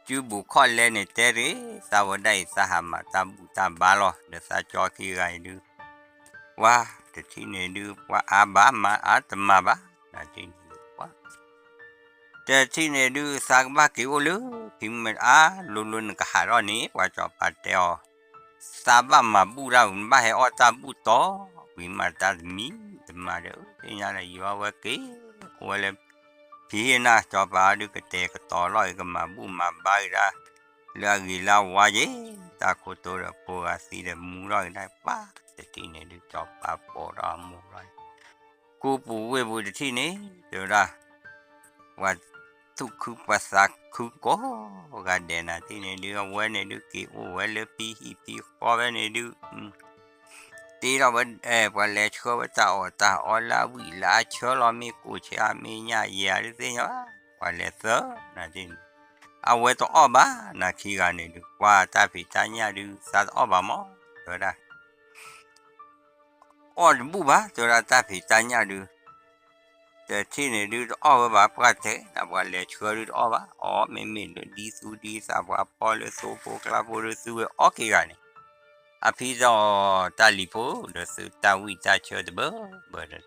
စုဘူးခီၣ်လဲန့ၣ်တဲတဂ့ၤ သးဝဲဒၣ်အံၤ သးဟးမၤတၢ်ဘူၣ်တၢ်ဘါလီၤ ဒီးသးကၠီခံဂၤအံၤဒုး ပှၤတထံၣ်န့ၣ်ဒုး ပှၤအါဘၣ်မၤအါတမၤဘၣ် နၤတထံၣ်န့ၣ်ဒုး ပှၤ တထံၣ်န့ၣ်ဒုး သးကဘၣ်က့ၤအိၣ်လၢ ဖံမ့ၢ်အါလိၤလိၤနကဟးထီၣ်န့ၣ် ပှၤစီၤပၤတဲအီၤ သးဘၣ်မၤဘူၣ်တၢ် နဘၣ်ဟဲအီၣ်တၢ်ဘူၣ်တီ ဝံၤမးတၢ်တမံၤတမၤဒီး သ့ၣ်ညါလၢယွၤဝဲက့ၤ အိၣ်ဝဲလၢ ဖံဟ့ၣ်နၤစီၤပၤဒုးကတဲာ်ကတီၤလီၤ ကမၤဘူၣ်မၤဘါက့ၤတၢ် လၢအဂ့ၤလၢအဝါယဲ တၢ်ခိၣ်တိဒီးဖိဂၤသံဒီးမူထီၣ်က့ၤတၢ်ပၢ် တထံၣ်န့ၣ်ဒုး စီၤပၤပိာ်ထီၣ်အမိၢ်လီၤ ကူပူၤဝ့ၢ်ပူၤတထံၣ်န့ၣ် တဲဝဲဒၣ် ပှၤသူၣ်ခုပှၤသးခုကိးဂၤဒဲးနၤတထံၣ်န့ၣ်ဒုး အဝဲန့ၣ်ဒုးက့ၤအိၣ်ဝဲလၢဖံဟံၣ်ဖံဃီဖဲန့ၣ်ဒုး တ့ထီၣ်ဝဲ ပှၤလဲၤဆှၢဝဲတၢ်အီၣ်တၢ်အီလၢအဝံၣ်လၢအဆၢလီၤ မ့ၢ်ကိၣ်ဆ့အါမ့ၢ်ညၣ်ယဲၢ်ဧါဒုးသ့ၣ်ညါဘၣ် ပှၤလဲၤသၢနၤတထံၣ်န့ၣ် အဝဲတအီၣ်ဘၣ်နၤခံဂၤန့ၣ်ဒုး ကွၢ်တၢ်ဖံးတၢ်ညၣ်ဒုး သးတအီၣ်ဘၣ်မး တဲဝဲဒၣ် အီၣ်တဘူၣ်ဘၣ် တဲဝဲဒၣ်တၢ်ဖံးတၢ်ညၣ်ဒုး တထံၣ်န့ၣ်ဒုးတအီၣ်ဝဲဘၣ် ပှၢ်တဲနၤ ပှၤလဲၤဆှၢဒုးတအီၣ်ဘၣ် အီၣ်မ့မ့ၢ်လၢဒ်သူဒ်သးပှၤဖီလၢသိဖိကျါဖိဒုးသုဝဲအီၣ်ခံဂၤန့ၣ် အဖံးတၢ်အီၣ်တၢ်လံၤဖိ ဒီးသုတၢ်ဝံၣ်တၢ်ဆၢတဘၢဘၢ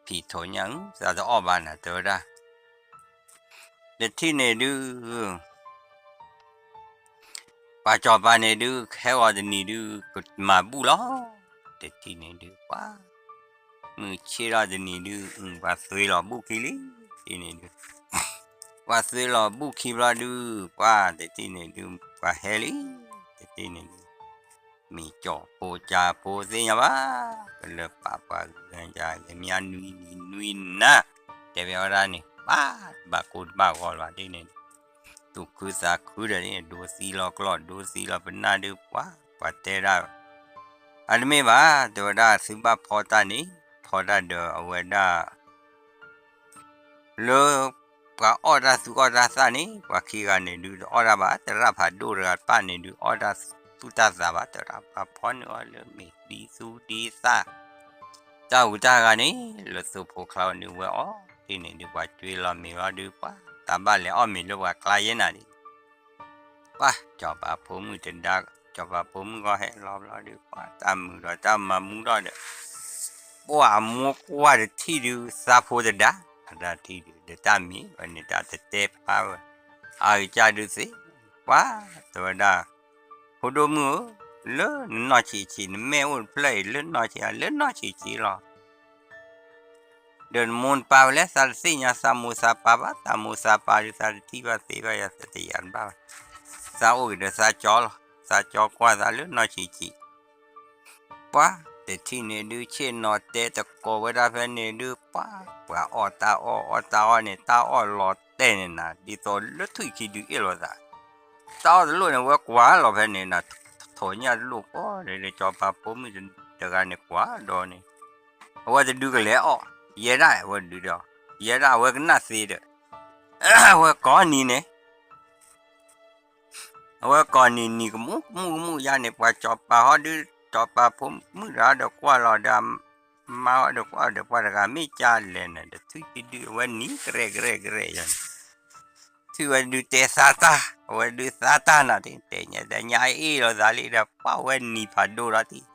ဒီး ဖံးထိးညၣ် သးတအီၣ်ဘၣ်နၤ တဲဝဲဒၣ် တထံၣ်န့ၣ်ဒုး ပှၤစီၤပၤန့ၣ်ဒုး ဟဲဂီၤတနံၤဒုး ကမၤဘူၣ်လီၤ. တထံၣ်န့ၣ်ဒုး ပှၤ မုၢ်ဆ့ၣ်ထီၣ်တနံၤဒုး ပှၤသွ့လီၤဘူၣ်ခံလံ. တထံၣ်န့ၣ်ဒုး ပှၤသွ့လီၤဘူၣ်ခံဘျီဒုး ပှၤတထံၣ်န့ၣ်ဒုး ပှၤဟဲလံ. တထံၣ်န့ၣ်ဒုး မ့ၢ်ကၠီၣ်ဖိကၠါဖိသ့ၣ်ညါဘၣ်, ကလၢပာ်ပှၤဂၤယၤဂ့ၤမးနွံနံၤနွံနၤ, တဲဘၣ်ဝဲဒၣ်န့ၣ် ပှၤတဘၣ်ကိၢ်တဘၣ်ဂီၤလၢၤဘၣ်ဒ်န့ၣ်, သူၣ်ခုသးခုဒီး ဒိသံလီၤကျီၢ် ဒိသံလီၤပနၢ်ဒုး ပှၤပှၤတဲဒၣ် အတမ့ၢ်ဘၣ်, တဲဝဲဒၣ်သုဘၣ်ဖီတၢ်န့ၣ် ဖီတၢ်ဒီးအဝဲဒၣ် လၢ ပှၤအီၣ်တၢ်သူၣ်အီၣ်တၢ်သၣ်န့ၣ် ပှၤခံဂၤန့ၣ်ဒုးတအီၣ်တၢ်ဘၣ်, သရၣ်ဖးဒိၣ်တဂၤတဖၣ်န့ၣ်ဒုး အီၣ်တၢ်သူၣ်တၢ်သးဘၣ်, တဲဝဲဒၣ်ပှၤဖီန့ၢ်အီၤလၢမ့ၢ်ဒ်သူဒ်သၣ် တၢ်ဟူးတၢ်ဂၤန့ၣ် လၢသိဖိချါန့ၣ်ဝဲအီၤ, တထံၣ်န့ၣ်ဒုး ပှၤကွ့လီၤမ့ၤလီၤဒုး ပှၤတၢ်ဘၣ်လဲၤအီၣ်မ့ၤလၢပှၤကျါယဲနၤဒ် ပှၤ စီၤပၤဖိမုၣ်တဒါ, စီၤပၤဖိမုၣ်ဂီၢ်ဟဲလီၤဘျီဒုး ပှၤတၢ်မုာ်ဒီးတၢ်မၤမူထီၣ်ဒီး ပှၤအမိၢ်ကွၢ်တထံၣ်ဒုး သးဖိတဒါ, အတၢ်ထံၣ်ဒုး ဒီးတၢ်မ့ၢ်ဝဲန့ၣ် တၢ်တတဲဖျါဝဲ အကစၢ်ဒုးသ့, ပှၤ တဲဝဲဒၣ် ဖိဒိၣ်မုၣ်ဧၢ, လၢနနီၢ်ဆံးဆံး နမဲာ်အိၣ်တဖျၢၣ်အံၤ လၢနီၢ်ဆံး လၢနီၢ်ဆံးဆံးလီၤ. ဒီးနမိၢ်နပၢ်ဝဲလဲၣ် သးတသ့ၣ်ညါသးမိၢ်သးပၢ်ဘၣ်, သးမိၢ်သးပၢ်ဒုး သးတထံၣ်ဘၣ်သ့ဘၣ်ယၤ သးတယာ်တဘၣ်ဘၣ်, သးအိၣ်က့ၤဒီးသးကၠီလီၤ, သးကၠီကွၢ်သးလၢနီၢ်ဆံးဆံး ပှၤ တထံၣ်န့ၣ်ဒုး ဆ့ၣ်နီၤတဲတကိးဝဲဒၣ်ဖဲန့ၣ်ဒုး ပှၤ ပှၤအီၣ်တၢ်အီၣ် အီၣ်တၢ်အီၣ်န့ၣ် တၢ်အီၣ်လီၤတဲာ်န့ၣ်နၤ ဒ်သိးလၢထွံၣ်ခံဒုးအ့ၣ်လိာ်သး, တၢ်အီၣ်တလိၣ်န့ၣ် ဝဲကွၢ်လီၤဖဲန့ၣ်နၤ, ထိးညၣ်တလိၣ်ပီၢ်န့ၣ် စီၤပၤဖိမုၣ်တဂၤန့ၣ်ကွၢ်ဒီးန့ၣ်, အဝဲတဒုးကလဲၤအီၣ်, ယဲဒၣ်ဝဲဒုးဒီး, ယဲဒၣ်အဝဲကနၣ်သ့ဒီး, အဝဲကိးနံၤန့ၣ် အဝဲကိးနံၤနံၤ ကမူၣ်ကမူၣ်ကမူၣ်ယါန့ၣ် ပှၤစီၤပၤဟီဒုး စီၤပၤဖိမုၣ်တဂၤဒီးကွၢ်လီၤဒီး မါဟီဒီးကွၢ်ဒီး ပှၤတဂၤမ့ၢ်ကၢ်လဲၣ်န့ၣ် ဒီးထွံၣ်ခံဒုးအဝဲနံၤကရဲၣ်ကရဲၣ်ကရဲၣ်ယါန့ၣ် ထံၣ်ဝဲဒုးတဲသါတၢ်, အဝဲဒုးသါတၢ်နၤတထံၣ်န့ၣ် တဲညါအ့ၣ်လိာ်သးလံဒီး ပှၤဝဲနံၤဖးဒိၣ်လီၤတံၢ်,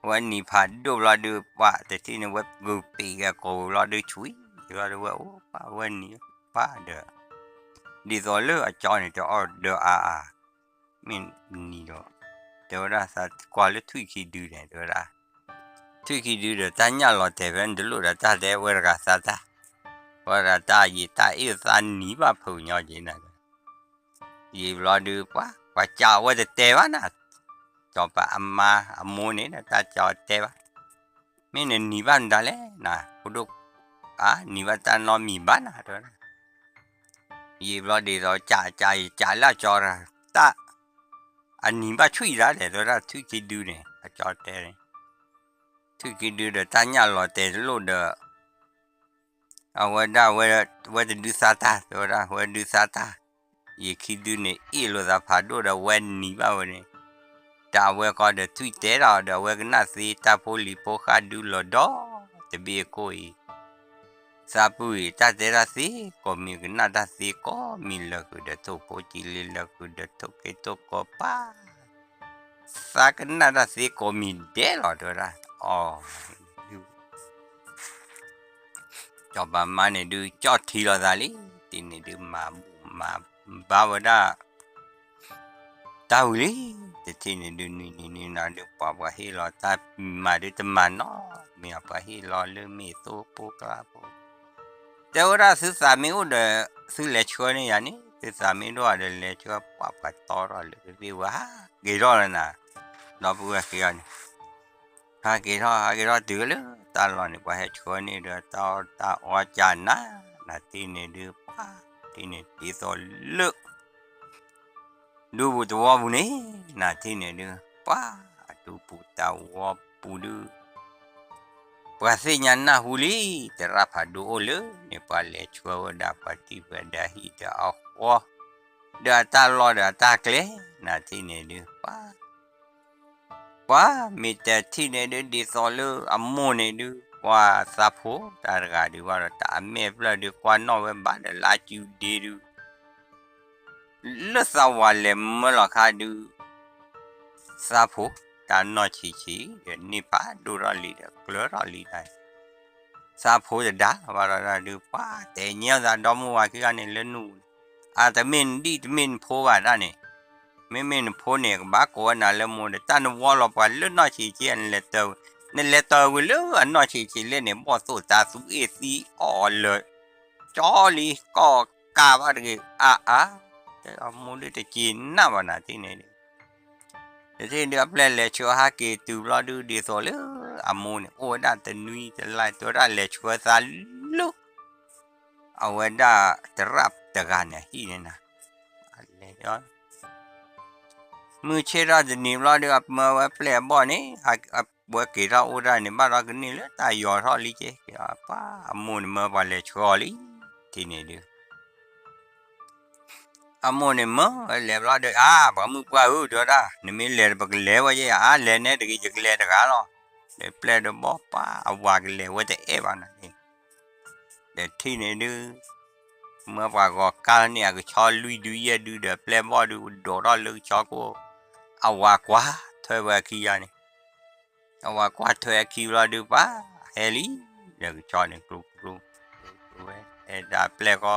ဝဲနံၤဖးဒိၣ်ဘျီဒုး ပှၤတထံၣ်န့ၣ် ဝဲဂုာ်ပ့ၤက့ၤကိးဘျီဒုး ဆွံဘျီဒုး ဝဲအိၣ်ပှၤဝဲနံၤပှၤဒီး ဒ်သိးလၢအကၠီန့ၣ် တအီၣ်ဒီးအါအါ မ့ၢ်နံၤဒီး တဲဝဲဒၣ် သးကွၢ်လၢထွံၣ်ခံဒုန့ၣ် တဲဝဲဒၣ်, ထွံၣ်ခံဒုဒီး တၢ်ညၣ်လီၤတဲာ်ဖဲန့ၣ်တလိၣ်ဒီး တၢ်တဲဝဲတဂၤသါတၢ်, ဝဲဒၣ်တၢ်ယံာ်တၢ်အ့ၣ်သးနံၤဘၣ်ဖုးညီက့ၤနၤ, ယံာ်ဘျီဒုး ပှၤ ပှၤကးဝဲတတဲဘၣ်နၤ, ကၠီၤပၤအမါအမိၢ်န့ၣ်ဒီး တၢ်ကၠီၤတဲဘၣ်, မ့ၢ်နနံၤဘၣ်မတၤလဲၣ်နၤ, ဖိဒိၣ်, အါ နံၤဘၣ်တၢ်နီတမံၤဘၣ်နၤ တဲဝဲဒၣ် ယံာ်ဘျီဒ်သိး ကးကးယကးလၢအကၠီၤတၢ်, အနံၤဘၣ်ဆွံၣ်တၢ်လဲၣ် တဲဝဲဒၣ် ထွံၣ်ခံဒုန့ၣ် အကၠီၤတဲန့ၣ်, ထွံၣ်ခံဒုဒီး တၢ်ညၣ်လီၤတဲာ်တလိၣ်ဒီး အဝဲဒၣ် ဝဲတဒုးသါတၢ် တဲဝဲဒၣ် ဝဲဒုးသါတၢ်, ယံာ်ခံဒုန့ၣ် အ့ၣ်လိာ်သးဖးဒိၣ်ဒီး ဝဲနံၤဘၣ်ဝဲန့ၣ်, တၢ်အဝဲကီဒီး ထွံၣ်တဲဒီး ဒီးအဝဲကနၣ်သ့ တၢ်ဖိလံၤဖိဃၣ်ဒုလီၤဒီး တဘ့ၣ်အကိၣ်အံၤ သးပူၤအံၤ တၢ်တဲတၢ်သ့ကိးမံၤ ကနၣ်တၢ်သ့ကိးမံၤ လၢာ်ဃုာ်ဒီးထိၣ်ဖိကံလံ လၢာ်ဃုာ်ဒီးထိၣ်က့ၤထိၣ်ကီၤပၢ်, သးကနၣ်တၢ်သ့ကိးမံၤဒဲးလီၤ တဲဝဲဒၣ်, အီၤ ကၠီၤပၤမါန့ၣ်ဒုး ကၠီၣ်ထံလိာ်သးလံ, တထံၣ်န့ၣ်ဒုး မၤဘူၣ်မၤဘါဝဲဒၣ် တၢ်ဝံၤလံ, တထံၣ်န့ၣ်ဒုး နံၤနံၤနံၤနၤဒုး ပှၤပှၤဟ့ၣ်လီၤတၢ်မၤဒုးတမၤနီတမံၤ ပှၤဟ့ၣ်လီၤလၢမ့ၢ်သိဖိကျါဖိ, တဲဝဲဒၣ် သုသးမ့ၢ်အိၣ်ဒီး သုလဲၤဆှၢန့ၢ်ယၤန့ၣ်, သုသးမ့ၢ်ဒိၣ်ဒီးလဲၤဆှၢ ပှၤပှၤတီထီၣ်လၢကသ့ၣ်ဝဲ ဟးက့ၤထီၣ်လၢနၤ, ဒီပုၢ်ဝဲၢ်ခံဂၤန့ၣ် ဟးက့ၤထီၣ် ဟးက့ၤထီၣ်တုၤလၢတၢ်လီၢ်န့ၣ် ပှၤဟဲဆှၢန့ၢ်ဒီးတၢ်အီၣ်တၢ်အီကၢ်နၤ, နၤတထံၣ်န့ၣ်ဒုး ပှၤ တထံၣ်န့ၣ် ဒ်သိးလၢ ဒူပူၤသဝီပူၤန့ၣ်, နၤတထံၣ်န့ၣ်ဒုး ပှၤ အဒူပူၤသဝီပူၤဒုး ပှၤသ့ၣ်ညါနၢ်ဟူလံ, သရၣ်ဖးဒိၣ်အိၣ်လၢန့ၣ် ပှၤလဲၤဆှၢဝဲဒၣ် ပှၤတံၤပှၤဒါဟံၣ်ဒီးအဃီ ဒီးအတၢ်လီၢ်ဒီးအတၢ်ကျဲ, နၤတထံၣ်န့ၣ်ဒုး ပှၤ ပှၤမ့ၢ်တထံၣ်န့ၣ်ဒုး ဒ်သိးလၢအမိၢ်န့ၣ်ဒုး ပှၤသးဖိတၢ်တဂၤဒုးဘၣ်ဒီး တၢ်အမဲာ်ဖျၢၣ်ဒုး ကွၢ်နီၣ်ဝဲဘၣ်ဒီးလၢအစုဒ့ဒုး လၢသးဝၤလဲၤမၢလီၤခါဒုး သးဖိ တၢ်နီၢ်ဆံးဆံးဒီး န့ၢ်ဖးဒိၣ်ထီၣ်လံဒီး ကျၢၤထီၣ်လံတၢ်န့ၣ်, သးဖိတဒါလီၤဘၣ်ဒီးဒုး ပှၤတဲညါသးဒီမါဝၤခံဂၤန့ၣ်လၢနူၤ, အတမ့ၢ်နဒံၣ်တမ့ၢ်နဖိဘၣ်တၢ်န့ၣ်, မ့မ့ၢ်နဖိန့ၣ် ကဘၣ်ကိးဝဲနၤလၢမိၢ်ဒီး တၢ်နဝီလီၤပှၤလၢနီၢ်ဆံးဆံး နလဲၤတၢ်, နလဲၤတၢ်ဝံၤလၢအနီၢ်ဆံးဆံးလဲၣ်န့ၣ် ဘီၣ်သိၣ်တၢ်သူၣ်အ့ၣ်သံအီၣ်လၢာ် ကၠီလံ ကီၢ်ကးဘၣ်တဂ့ၤ အါအါ, အမိၢ်ဒုးတက့ၤနၢ်ဘၣ်နၤတထံၣ်န့ၣ်ဒုး တထံၣ်ဒုးအပျဲၢ်လဲၤဆှၢဟးက့ၤတုၤဘျီဒုး ဒ်သိးလၢအမိၢ်န့ၣ် အိၣ်ဝဲဒၣ်တနွံတလါ တဲဝဲဒၣ်လဲၤဆှၢသးလၢ အဝဲဒၣ်သရၣ်တဂၤန့ၣ်ဟံၣ်န့ၣ်နၤ, လဲၤ မုၢ်ဆ့ၣ်ထီၣ်တနံၤဘျီဒုး အမၢဝဲပျဲၢ်အဘီၣ်န့ၣ် အဝဲက့ၤထီၣ်အိၣ်ဒၣ်န့ၣ် ဘၣ်ဒီးကန့ၢ်လၢတၢ်ယီၤထီၣ်လံက့, ပှၤအမိၢ်န့ၣ်မၢပှၤလဲၤဆှၢအီၤလံ, တထံၣ်န့ၣ်ဒုး အမိၢ်န့ၣ်မၢဝဲလဲၤဘျီဒီး အါ ပှၤမုၣ်ပှၢ်ဧၢ တဲဝဲဒၣ် နမ့ၢ်လဲၤဒီးပကလဲၤဝဲယဲ အါ လဲၤနဲတဂ့ၤ ယကလဲၤတဂၤလီၤ, ဒီးပျဲၢ်ဒီးဘီၣ်ပှၤ အဝၤကလဲၤဝဲတအဲၣ်ဘၣ်နၤန့ၣ်, ဒီးတထံၣ်န့ၣ်ဒုး မၢပှၤဂီၤကါန့ၢ်အကဆီလွံၢ်ဒုယဲၢ်ဒုဒီး ပျဲၢ်ဘီၣ်ဒုးဒိးထီၣ်လၢကဆီခိၣ်, အဝၤကွၢ်ထွဲဝဲအခံဂၤန့ၣ်, အဝၤကွၢ်ထွဲအခံဘျီဒုး ပှၤဟဲလံ, ဒီးကဆီန့ၣ် ကျိကျိ ကျိဝဲ ဟဲဒၣ်ပျဲၢ်ဃီ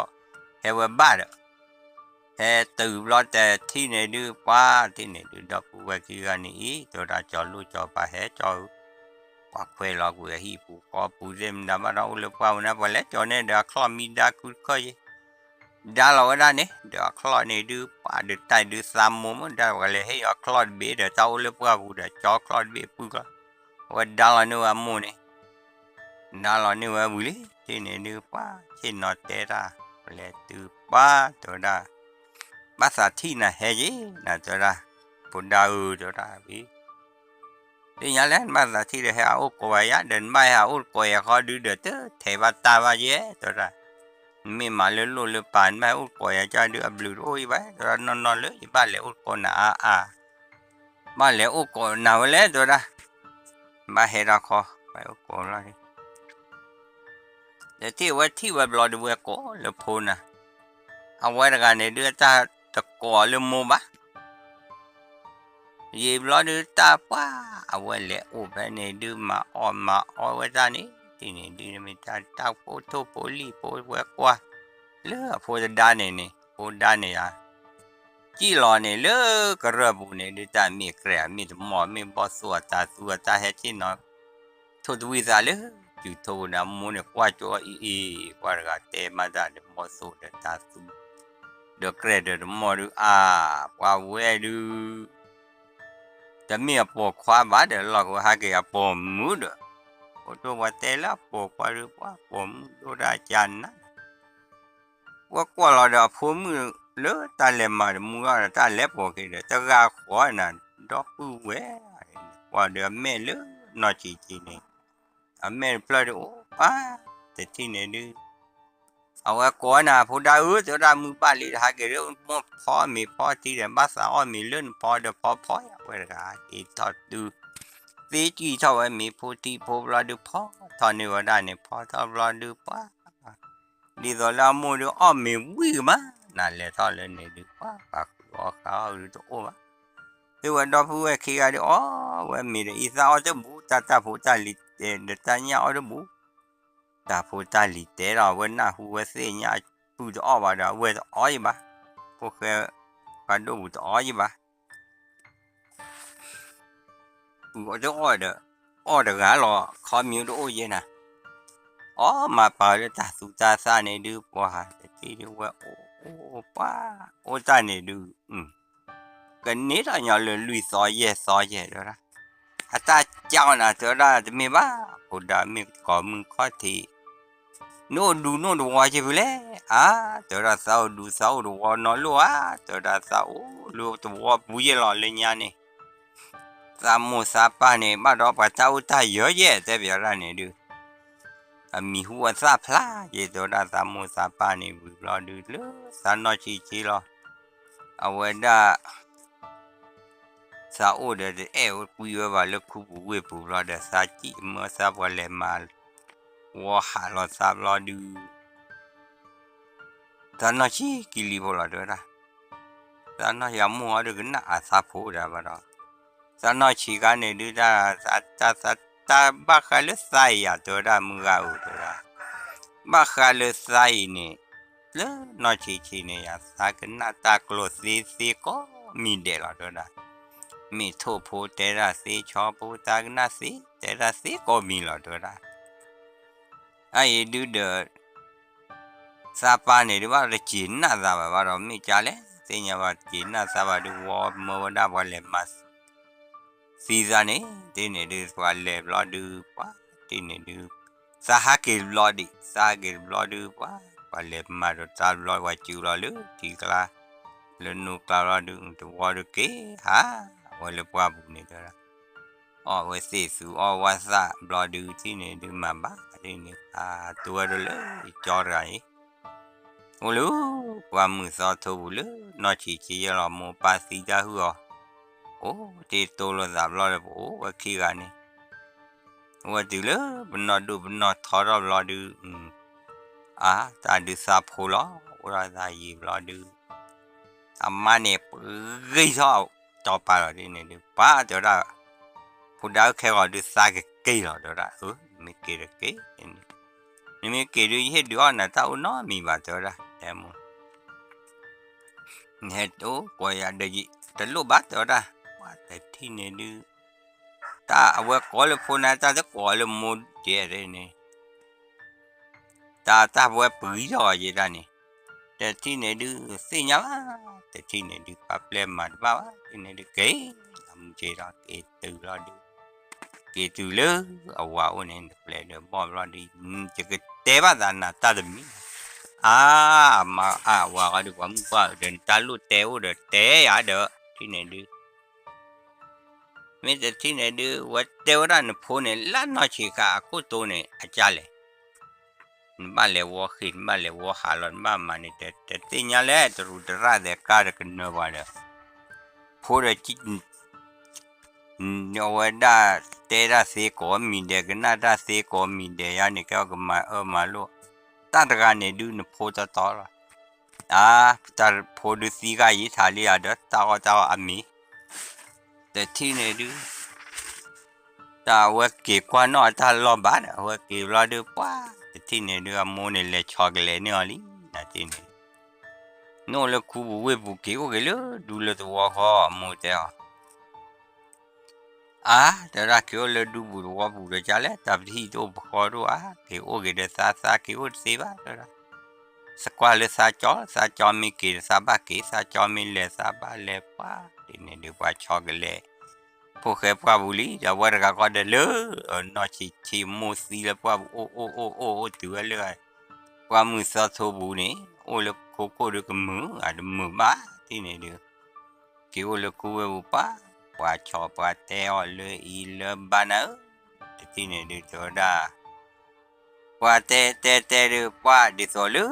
ဟဲဝဲဘၣ်ဒီး ဟဲတုၤဘျီတထံၣ်န့ၣ်ဒုး ပှၤတထံၣ်န့ၣ်ဒုး ဒီပုၢ်ဝဲၢ်ခံဂၤန့ၣ်အံၤ တဲဝဲဒၣ် ကၠီၤလိၣ်ကၠီၤပၤဟဲကၠီၤဧၢ, ပှၤခွဲးလီၤကွံာ်အဟံၣ်ပူၤဃီပူၤသ့ၣ်မတၤဘၣ်ဒီး အိၣ်လၢပှၢ်ပူၤန့ၣ် ပှၤလဲၤကၠီၤန့ၢ်ဒီးအချီၣ်မံဒါခုတခၢၣ်ယဲ ဒါလီၤဝဲဒၣ်န့ၣ် ဒီးအချီၣ်န့ၣ်ဒုး ပှၤဒုးတၢ်ဒုးသးမိၢ်မ့ၢ်ဒါ ပှၤလဲၤဟ့ၣ်အီၤချီၣ်တဘ့ၣ်ဒီး တၢ်အိၣ်လၢပှၢ်ပူၤဒီး ကၠီချီၣ်တဘ့ၣ်ပုၢ်ကျီၢ်, အဝဲဒါလီၤန့ၢ်ဝဲအမိၢ်န့ၣ် ဒါလီၤန့ၢ်ဝဲဝံၤလံ, တထံၣ်န့ၣ်ဒုး ပှၤဆ့ၣ်နီၤတဲတၢ် ပလဲၤတုၤပှၤ တဲဝဲဒၣ် ဘၣ်သးထံၣ်နၤဟဲယ့ၣ် နၤတဲဝဲဒၣ်, ဖိဒါဧၢ တဲဝဲဒၣ်ဝံၤ သ့ၣ်ညါလဲၣ် နဘၣ်သးထံၣ်ဒီးဟဲအအိၣ်ကိးဝဲယၤ ဒီးနဘၣ်ဟဲဟးအိၣ်ကိးယၤဃီဒုးဒီး တထဲးဘၣ်တၢ်ဘၣ်ယဲၣ် တဲဝဲဒၣ်, နမ့ၢ်မၤလၢလိၣ်လၢပၤ နဘၣ်ဟဲအိၣ်ကိးယၤကၢ်ဒုး အဘျုးတအိၣ်အံၤဘၣ် တဲဝဲဒၣ် နီၢ်နီၢ်လၢယဘၣ်လဲၤအိၣ်ကိးနၤအါအါ ဘၣ်လဲၤအိၣ်ကိးနၤဝဲလဲၣ် တဲဝဲဒၣ်, ဘၣ်ဟဲဒၣ်ခီ ဘၣ်အိၣ်ကိးလီၤ, ဒီးထံၣ်ဝဲထံၣ်ဝဲဘျီဒုးဝဲကိးလၢဖိနၤ, အဝဲတဂၤန့ၣ်ဒုး အတၢ်တကိးလၢမိၢ်ဘၣ် ယံာ်ဘျီဒုးတၢ်ပှၢ် အဝဲလဲၤအိၣ်ဖဲန့ၣ်ဒုးမၤအီၣ်မၤအီဝဲတၢ်န့ၣ် ဒ်န့ၣ်ဒုး မ့ၢ်တၢ်တၢ်ဖိထိၣ်ဖိလံၣ်ဖိဝဲကွၢ် လၢအဖိတဒါန့ၣ်န့ၣ် ဖိဒါန့ၣ်ယါ စံၣ်လီၤန့ၣ်လၢကရၢၢ်ပူၤန့ၣ်ဒုး တၢ်မ့ၢ်ကြဲးအမ့ၢ်တမီၢ် မ့ၢ်ဘီၣ်သိၣ်အတၤသူအတၢ်ဟဲထံၣ်နီၤ ထိၣ်တဝံၣ်သးလၢ စုထိၣ်ပူၤန့ၣ် အမိၢ်န့ၣ်ကွၢ်ကၠိအီၤအံၤအံၤ ပှၤတဂၤတဲမးတၢ်ဒီး ဘီၣ်သိၣ်ဒီးတၤသူ ဒီးကြဲးဒီးတမီၢ်ဒုး အါ ပှၤဝဲဒုး တမ့ၢ်အပိာ်ခွါဘၣ်ဒီး လီၢ်ကဝဲဟးက့ၤအပိာ်မုၣ်ဒီး အိၣ်ဒိၣ်ပှၤတဲလၢအပိာ်ခွါဒုး ပှၤပိာ်မုၣ်ဒိၣ်ဒၣ်ကနၣ် ဝဲကွၢ်လီၤဒီးအဖိမုၣ်လၢတၢ်လဲၤမၤတမူအီၤဒီး တၢ်လဲၤပိာ်က့ၤဒီး တဂၤဃီနၤ ဒီပုၢ်ဝဲၢ် ကွၢ်ဒီးအမဲာ်လၢနီၢ်ဆံးဆံးန့ၣ် အမဲာ်တဖျၢၣ်ဒုးအိၣ်ပှၤ တထံၣ်န့ၣ်ဒုး အဝဲကိးနၤ ဖိဒါဧၢ တဲဝဲဒၣ် မုၢ်ဘၣ်လံဒီး ဟးက့ၤဒီး မိၢ်ဖီမ့ၤဖီထံဒီး ဘၣ်သးအီၣ်မ့ၤလၢနဖီဒီးဖီဖီယၤ ဝဲတဂၤက့ၤထီၣ်တုၤ သ့ကံၢ်ထီၣ်ဝဲမ့ၤဖိထံဖိဘျီဒုး ဖီထီၣ်န့ၢ်ဝဲဒၣ်န့ၣ် ဖီထီၣ်ဘျီဒုးပှၤ ဒ်သိးလၢအမိၢ်ဒုးအီၣ်မ့ၤဝံၣ်ကမး နလဲၤထီၣ်လၢန့ၣ်ဒုး ပှၤပာ်ဃုာ်အီၣ်ဃာ်အီၣ်ဒုးတအိၣ်ဘၣ် သုဝဲဒီပုၢ်ဝဲၢ်ခံဂၤဒုး အီၣ်ဝဲမ့ၤဒီး အံသၣ်အီၣ်တဘူၣ် တၢ်တၢ်ဖိတၢ်လံၤတဲာ်ဒီး တၢ်ညၣ်အီၣ်တဘူၣ် တၢ်ဖိတၢ်လံၤတဲာ်ဒီး အဝဲနၢ်ဟူဝဲသ့ၣ်ညါပုၢ်တအီၣ်ဘၣ်ဒီး အဝဲတအီၣ်ယံၤဘၣ် ဖိၣ်ဃဲ ပှၤဒိၣ်ပူၤတအီၣ်ယံၤဘၣ် ပုၢ်အီၣ်တအီၣ်ဒီး အီၣ်တဂၤလီၤ ခီမ့ၢ်တအိၣ်ယဲနၤ အီၣ်မၤပာ်လၢတၢ်သူတၢ်သၣ်န့ၣ်ဒုး ပှၤတထံၣ်ဒုးဝဲအိၣ်အိၣ်ပှၤ အိၣ်တၢ်န့ၣ်ဒုး ကန့ၢ်ထီၣ်ညီလၢလွံၢ်သီယဲၢ်သီယဲၢ်တဲဝဲဒၣ် အတၢ်ကၠီနၤတဲဝဲဒၣ် တမ့ၢ်ဘၣ် ဖိဒါမ့ၢ်ကီၢ်မုၢ်ခီၣ်ထံး နအိၣ်ဒူနအိၣ်တဝီက့ၤဖုလဲၣ် အါ တဲဝဲဒၣ် သးအိၣ်ဒူသးအိၣ်တဝီနီလိၣ်ဧါ တဲဝဲဒၣ် သးအိၣ်လၢတဝီပူၤယဲၢ်လီၤလၢညါန့ၣ် သးမိၢ်သးပၢ်န့ၣ် ဘၣ်ဒီးပှၤတၢ်အိၣ်တၢ်ယၢၤယဲၢ် တဲပၠးဒၣ်န့ၣ်ဒုး အမံၤဟူအသၣ်ဖျါယဲၢ် တဲဝဲဒၣ် သးမိၢ်သးပၢ်န့ၣ် ဝံၤဘျီဒုးလၢသးနီၢ်ဆံးဆံးလီၤ အဝဲဒၣ် သးအိၣ်ဒီးတအဲၣ်ကွံဝဲဘၣ်လၢခူပူၤဝ့ၢ်ပူၤဘျီဒီး သးစံၣ်မၢသးပှၤလဲၤမၤ ဝီဟးလီၤသးဘျီဒုး သးနီၢ်ဆံးကံလံဖိလီၤတဲဝဲဒၣ် သးနီၢ်ဆံးအမိၢ်အီၤဒုးကနၣ်အသးဖိဒၣ်ဘၣ်ဒီး သးနီၢ်ဆံးခါန့ၣ်ဒုး တၢ် တၢ် တၢ်ဘၣ်ဃးလၢသးအံၤယၤ တဲဝဲဒၣ် မုၢ်ဂၤဧၢ တဲဝဲဒၣ် ဘၣ်ဃးလၢသးအံၤန့ၣ် လၢနီၢ်ဆံးဆံးန့ၣ်ယၤ သးကနၣ်တၢ်ကျိာ်သ့သ့ကိးမံၤဒဲးလီၤ တဲဝဲဒၣ် မ့ၢ်ထိၣ်ဖိတဲတၢ်သ့ ဆီဖိတၢ်ကနၣ်သ့ တဲတၢ်သ့ကိးမံၤလီၤ တဲဝဲဒၣ် အအံၤဒုးဒီး သးပၢ်န့ၣ်ဒုး ဘၣ်တက့ၤနၢ်သးဘၣ်ဘၣ်ဒီး မ့ၢ်ကလဲၣ် သ့ၣ်ညါဘၣ်တက့ၤနၢ်သးဘၣ်ဒုး ဝီမၢဝဲဒၣ်ပှၤလဲၤမၤ သံသးန့ၣ် တ့ၢ်န့ၣ်ဒုး ပှၤလဲၤဘျီဒုး ပှၤတ့ၢ်န့ၣ်ဒုး သးဟးက့ၤတဘျီဒံး သးဟးက့ၤတဘျီဒုး ပှၤ ပှၤလဲၤမၤဒီးတၢ်ဘျီ ပှၤစုလီၤလၢထံကျါ လၢနိကျါဘျီဒုး တဝီဒုးက့ၤဟး ဝဲလၢပှၢ်ပူၤန့ၣ်တဲဒၣ် အီၣ်ဝဲသ့ၣ်သူအီၣ်ဝဲသၣ်ဘျီဒုး တ့ၢ်န့ၣ်ဒုး မၤဘၣ်တ့ၢ်န့ၣ် အတိဝဲဒၣ်လၢကၠီတဂၤအံၤ အိၣ်လၢ ပှၢ်မုၢ်သီထိပူၤလၢ နီၢ်ဆံးဆံးယဲၢ်လီၤ မိၢ်ပၢ်သံတၢ်ဟုၣ်အီၤ အိၣ်တ့ၢ်တိလိာ်သးဘျီဒီး ပအိၣ်ဝဲခံဂၤန့ၣ် ဝဲတုၤလၢပနီၢ်ဒိၣ်ပနီၢ်ထီထီၣ်ဘျီဒုး အါ တၢ်ဒုးသးဖိလီၤ အိၣ်ဒီးသးယံာ်ဘျီဒုး အမါန့ၣ် ပဂ့ၤထီၣ် တီၤပာ်လီၤဒ်န့ၣ်ဒုး ပှၤတဲဝဲဒၣ် ဖိဒါအုၣ်ခဲဂီၤဒုးသးကက့ၤလီၤ တဲဝဲဒၣ် အၢ နမ့ၢ်က့ၤတက့ၢ် နမ့ၢ်က့ၤဒုး ယဟ့ၣ်ဒုးအီၣ်နၤတၢ်အိၣ်နီတမံၤဘၣ် တဲဝဲဒၣ် တဲမိၢ် နဟဲတအိၣ်ကွၢ်ယၤဒီး တလိၣ်ဘၣ် တဲဝဲဒၣ် ပှၤတထံၣ်န့ၣ်ဒုး တၢ်အဝဲကိးလၢဖိန့ၣ် တၢ်တကိးလၢမိၢ်ဒဲးန့ၣ် တၢ်တၢ်ဝဲပှံၤထီၣ်ယဲဒၣ်န့ၣ် တထံၣ်န့ၣ်ဒုး သ့ၣ်ညါဘၣ် တထံၣ်န့ၣ်ဒုး ပှၤပျဲမၤတဘၣ်ဘၣ် တထံၣ်န့ၣ်ဒုး က့ၤ လီၤမူက့ၤဒီး က့ၤတုၤလီၤဒုး က့ၤတုၤလၢအဝၤအိၣ်န့ၣ် တပျဲၢ်ဒီးဘီၣ်ဘျီဒုး ယကတဲဘၣ်သးနၤတၢ်တမံၤ အါ အမါအဝၤဃီဒုး ပှၤမုၣ်ပှၢ်ဒီး နတၢ်လိၣ်တဲအိၣ်ဒီးတဲယၤဒီး ထံၣ်န့ၣ်ဒုး မ့ၢ်တထံၣ်န့ၣ်ဒုး ဝဲတဲဝဲဒၣ်နဖိန့ၣ် လၢနီၢ်ဆံးခါအခိၣ်တိန့ၣ် အကၢ်လဲၣ် နဘၣ်လဲၤဝီဃ့ၢ် နဘၣ်လဲၤဝီဟးလီၤ နဘၣ်မၤန့ၣ် တသ့ၣ်ညါလဲၣ် တရူးတရၣ်သဲးကါဒီးကနၢၤပှၤဒီး ဖိဒီး အဝဲဒၣ်တဲတၢ်သ့ကိးမံၤဒဲး ကနၣ်တၢ်သ့ကိးမံၤဒဲးယါန့ၣ် ကဲအီၤကမၤအၢမၤလိ တၢ်တဂၤန့ၣ်ဒုးနဖိတီတီလီၤ အါ, တၢ်ဖိဒုးသံဂၤယံာ်ထးလံဧါဒီး တၢ်အီၣ်တၢ်အီအမံၤ, တထံၣ်န့ၣ်ဒုး တၢ်အဝဲက့ၤကွၢ်နီၣ်အတၢ်လီၢ်ဘၣ်ဒီး အဝဲက့ၤဘျီဒုး ပှၢ်တထံၣ်န့ၣ်ဒုး အမိၢ်န့ၣ်လဲၤဆီကလဲာ်န့ၢ်အီၤလံ, နထံၣ်န့ၣ် နအိၣ်လၢခူပူၤဝ့ၢ်ပူၤ က့ၤအိၣ်က့ၤလၢဒူလၢသဝီဃီ အမိၢ်တဲအီၤ အါ, တဲဝဲဒၣ် က့ၤအိၣ်လၢဒူပူၤသဝီပူၤဒီး ကလဲၣ် တၢ်ပတဟံၣ်တအိၣ်ပဃီတအိၣ်ဧါ, က့ၤအိၣ်က့ၤဒီးသး သးက့ၤအိၣ်တသ့ဘၣ် တဲဝဲဒၣ်, သကွၢ်လၢသးကၠီ, သးကၠီမ့ၢ်က့ၤဒီးသးဘၣ်က့ၤ, သးကၠီမ့ၢ်လဲၤသးဘၣ်လဲၤ, ပှၢ်တထံၣ်န့ၣ်ဒုး ပှၢ်ဆီကလဲၤ ဖိၣ်ဃဲပှၢ်ပူၤလံ, ဒီးအဝဲတဂၤဃီဒီးလၢ နီၢ်ဆံးဆံးမိၢ်သံလၢပှၢ်ပူၤ အိၣ်အိၣ်အိၣ်အိၣ်အိၣ်တုၤဝဲလၢ ပှၢ်မုၢ်သီထိပူၤန့ၣ် အိၣ်လၢခိခိၣ်ဒီးကမုာ် အတမုာ်ဘၣ်တထံၣ်န့ၣ်ဒုး က့ၤအိၣ်လၢခူဝ့ၢ်ပူၤပှၢ်, ပှၤဆီပှၤတဲအီၤလၢအံၤလၢဘၣ်နၤဧၢ, တထံၣ်န့ၣ်ဒုး တဲဝဲဒၣ် ပှၤတဲတဲတဲဒုး ပှၢ်ဒ်သိးလၢ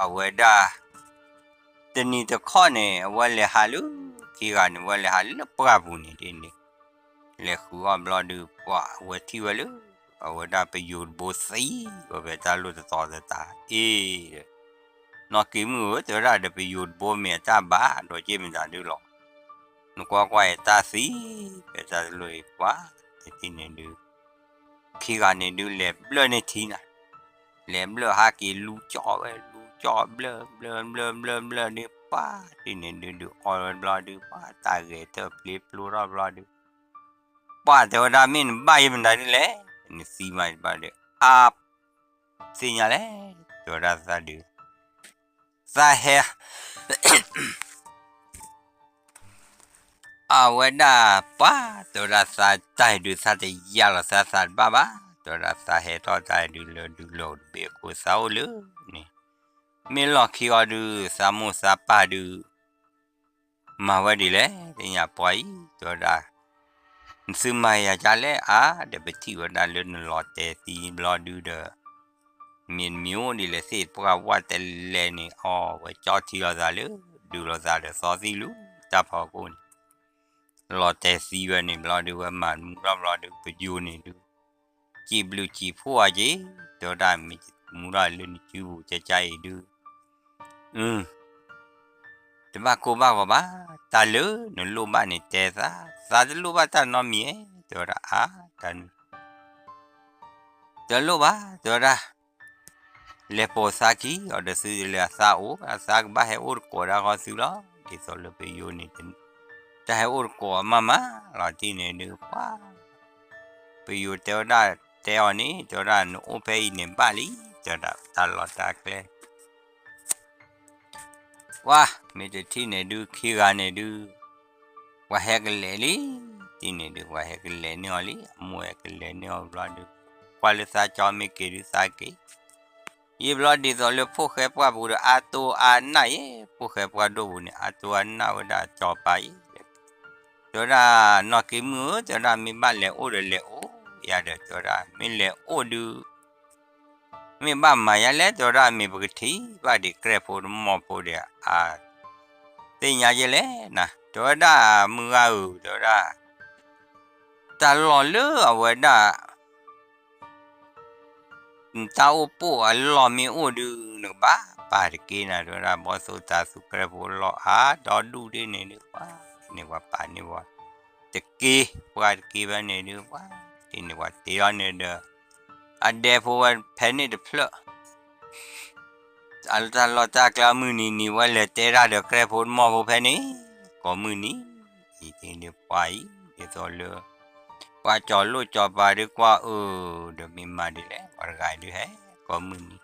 အဝဲဒၣ် တနံၤတခီန့ၣ် အဝဲလဲၤဟးလၢ ခံဂၤန့ၣ် အဝဲလဲၤဟးလၢပှၢ်ပူၤန့ၣ်ဒ်န့ၣ် လဲၤဃုအီၣ်ဘျီဒုး ပှၢ်အဝဲထံၣ်ဝဲလၢ အဝဲဒၣ်ပယိၤတဘိသံဝဲဖဲတၢ်လိၣ်တတီၤသတး အ့ၣ်ဒီး နီၢ်က့ၤမုၣ်ဧၢ တဲဝဲဒၣ်ဒီး ပယိၤတဘိမ့ၢ်အတၢ်ဘၣ်ဒီးက့ၢ်မတၤဒုလီၤ, နကွၢ်ကွၢ်အံၤတၢ်သံ ဖဲတၢ်တလိၣ်အံၤပှၢ် တထံၣ်န့ၣ်ဒုး ခံဂၤန့ၣ်ဒုး လဲၤဘျၢၣ်န့ၢ်ထံနၤ, လဲၤဘျၢၣ်ဟးက့ၤလူကၠီဝဲ လူကၠီဘျၢၣ် ဘျၢၣ် ဘျၢၣ် ဘျၢၣ် ဘျၢၣ်ဒုး ပှၢ်တထံၣ်န့ၣ်ဒုး ဒုးအီဝဲဘျီဒုး ပှၢ်တၢ်ဂဲၤထၢၣ်ဖျ့ဖျိထီၣ်ဘျီဒုး ပှၢ်တဲဝဲဒၣ် မ့ၢ်နဘၣ်ယဲမတၤဒုလဲၣ်, နသံမးဘၣ်ဒီး အါ, သ့ၣ်ညါလဲၣ်, တဲဝဲဒၣ်သးဒုး, သးဟဲ အဝဲဒၣ်ပှၢ် တဲဝဲဒၣ်သးတၢ်ဟဲဒုး သးတယာ်လီၤသးသးတဘၣ်ဘၣ်, တဲဝဲဒၣ်သးဟဲထီၣ်တၢ်ဟဲဒုးလၢဒုးလီၤတဘ့ၣ်အဃိသးအိၣ်လၢန့ၣ်, မ့ၢ်လီၢ်ခံအီၤဒုး သးမိၢ်သးပၢ်ဒုး မၤဝဲဒ်လဲၣ် သ့ၣ်ညါပှၢ်အံၤ တဲဝဲဒၣ်, နသုမၤယၤကလဲၣ်အါ ဒီးပထံၣ်ဝဲဒၣ်လၢနလီၤတဲာ်သံဘျီဒုဒီး မ့ၢ်တမံၤအိၣ်ဒ်လဲၣ်သ့ၣ် ပှၢ်ဝဲတလဲၤန့ၣ် အီဝဲကၠီထံလီၤသးလၢ ဒုးလီၤသးဒီးသီသံလူၤ တၢ်ဖီခိၣ်န့ၣ် လီၤတဲာ်သံဝဲန့ၣ်ဘျီဒုး ဝဲမၤမူထီၣ်ဘျီဒုး ပယိၤန့ၣ်ဒုး စံးဘျုးစံးဖှိၣ်အီၤက့ၤ တဲဝဲဒၣ် မ့ၢ်မူထီၣ်လၢနစုပူၤကကအံၤဒုး တဘၣ်ကိၢ်ဘၣ်ဂီၤဘၣ်, တၢ်လၢနလိၣ်ဘၣ်န့ၣ်တဲသး, သးတလိၣ်ဘၣ်တၢ်နီတမံၤဧါ, တဲဝဲဒၣ်အါ, တၢ်န့ၣ် တလိၣ်ဘၣ်, တဲဝဲဒၣ်, လဲၤပိာ်သးခံအီၤဒီးသုတလဲၤအသးအိၣ်, အသးကဘၣ်ဟဲအိၣ်တကိးဒၣ်ဃီသုလီၤ, ဒ်သိးလၢပယိၤန့ၣ် တၢ်ဟဲအိၣ်တကိးအမးမးလီၤတံၢ်န့ၣ်ဒုး ပှၢ် ပယိၤတဲဝဲဒၣ်, တဲအီၤန့ၣ် တဲဝဲဒၣ် နအိၣ်ဖဲအံၤန့ၣ်ဘၣ်လံ, တဲဝဲဒၣ်တၢ်လီၢ်တၢ်ကျဲ ပှၢ် မ့ၢ်တထံၣ်န့ၣ်ဒုး ခံဂၤန့ၣ်ဒုး ပှၤဟဲကလဲၤလံ, တံၢ်န့ၣ်ဒုး ပှၤဟဲကလဲၤန့ၢ်အီၤလံ, အမိၢ်ဟဲကလဲၤန့ၢ်အီၤဘျီဒုး ကွၢ်လၢသးကၠီမ့ၢ်က့ၤဒုးသးက့ၤ ယံာ်ဘျီဒ်သိးလၢဖိၣ်ဃဲပှၢ်ပူၤဒီး အါတိအါနၢ်ယဲ, ဖိၣ်ဃဲပှၢ်ဒိၣ်ပူၤန့ၣ် အါတိအါနၢ်ဝဲဒၣ်စီၤပၤယဲ, တဲဝဲဒၣ် နီၢ်က့ၤမုၣ်ဧၢ, တဲဝဲဒၣ် မ့ၢ်ဘၣ်လဲၤအိၣ်ဒီးလဲၤအိၣ်ယၤဒီး တဲဝဲဒၣ် မ့ၢ်လဲၤအိၣ်ဒုး မ့ၢ်ဘၣ်မၤယၤလဲၣ်, တဲဝဲဒၣ် မ့ၢ်ပကထံၣ်ဘၣ်ဒံးကြဲၢ်ဖိတမီၢ်ဖိဒီး အါ သ့ၣ်ညါယဲလဲၣ်နၤ, တဲဝဲဒၣ် မုၢ်ဂၤဧၢ, တဲဝဲဒၣ် တၢ်လီၢ်လၢအဝဲဒၣ် နတၢ်အိၣ်ပိၢ်အလီၢ်မ့ၢ်အိၣ်ဒုး နကဘၣ်ပာ်တက့ၢ်နၤ, တဲဝဲဒၣ် ဘီၣ်သိၣ်တၤသူၣ်ကြဲၢ်ဖိလီၢ်အါဒီဒူၣ်ဒ်န့ၣ်ဒုး ပှၤန့ၣ်ပှၤပာ်န့ၢ်ပှၤ တက့ၢ်, ပှၤတက့ၢ်ဖဲန့ၣ်ဒုး ပှၤတ့န့ၣ်ပှၤတ့လီၤန့ၣ်ဒီး အဒဲဖိဝဲဖဲန့ၣ်တဖျၢၣ် အတၢ်လီၢ်တၢ်ကျဲမုၢ်နံၤနံၤ ဝဲလဲၤတဲတၢ်ဒီးကြဲၢ်ဖိတမီၢ်ဖိဖဲန့ၣ် ကိးမုၢ်နံၤ, အံၤဒ်န့ၣ်ပှၤအံၤ ဒ်သိးလၢ ပှၤကၠီၤလိၣ်ကၠီၤပၤဒုးကွၢ်အၢ ဒီးမ့ၢ်မၤဒ်လဲၣ် ပှၤတဂၤအံၤဒုးဟဲ ကိးမုၢ်နံၤ,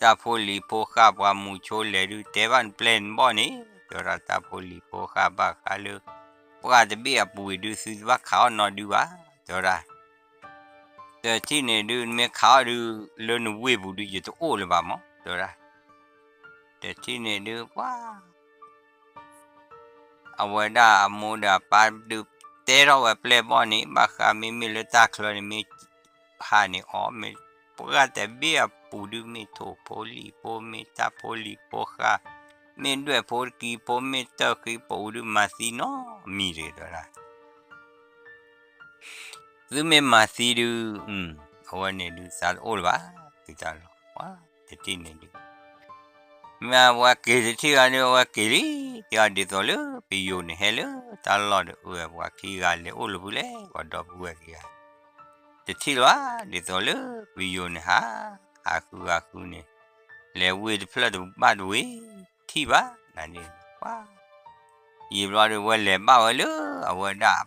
တၢ်ဖိလံၤဖိဃၢ်ပှၤမူဆိလဲၤဒုး တဲဘၣ်နပျဲၢ်နဘီၣ်န့ၣ် တဲဝဲဒၣ်တၢ်ဖိလံၤဖိဃၢ်ဘၣ်ဃးလၢ ပှၢ်တဘ့ၣ်အပူၤအံၤဒုး သုတဘၣ်ခးအီၣ်နီတဒုဘၣ် တဲဝဲဒၣ် တထံၣ်န့ၣ်ဒုး နမ့ၢ်ခးအီၣ်ဒုး လၢနဝ့ၢ်ပူၤဒုး ယတအိၣ်လၢၤဘၣ်မး တဲဝဲဒၣ်, တထံၣ်န့ၣ်ဒုး ပှၤ အဝဲဒၣ်အမိၢ်ဒီးအပၢ်ဒုး တဲထီၣ်ဝဲပျဲၢ်ဘီၣ်န့ၣ် ဘၣ်ဃးမ့မ့ၢ်လၢတၢ်ချၢန့ၣ် မ့ၢ်ဟးန့ၣ်အီၤ မ့ၢ်ပှၢ်တဘ့ၣ်အပူၤဒုး မ့ၢ်ထိၣ်ဖိလံၤဖိ မ့ၢ်တၢ်ဖိလံၤဖိဃၢ် မ့ၢ်ဒွဲၣ်ဖိတကံဖိ မ့ၢ်တၢ်ဃံပူၤဒုး မၤသံနီတမံၤတဂ့ၤ တဲဝဲဒၣ် သုမ့ၢ်မၤသံဒုး အဝဲန့ၣ်ဒုး သးတအိၣ်လၢၤဘၣ် သုတၢ်လီၢ် ပှၤတထံၣ်န့ၣ်ဒုး မ့ၢ်ပှၤက့ၤတထံၣ်ဂၤဒီး အဝဲက့ၤလံ, တဲအီၤဒ်သိးလၢပယိၤန့ၣ်ဟဲလၢတၢ်လီၢ်ဒီး အၢ ပှၤခံဂၤလဲၤအိၣ်လၢၤဖုလဲၣ်, ပှၤဒီပုၢ်ဝဲၢ်ခံဂၤ တထံၣ်လၢၤဘၣ်, ဒ်သိးလၢပယိၤန့ၣ်ဟး, ဟးဃုဂၤဃုန့ၣ်, လဲၤဝ့ၢ်တဖျၢၣ်တဘၣ်တဝ့ၢ်, ထံၣ်ဘၣ်, နန့ၣ်, ပှၤ ယံာ်ဘျီဒီး ဝဲလဲၤဘၣ်ဝဲလၢ အဝဲဒၣ်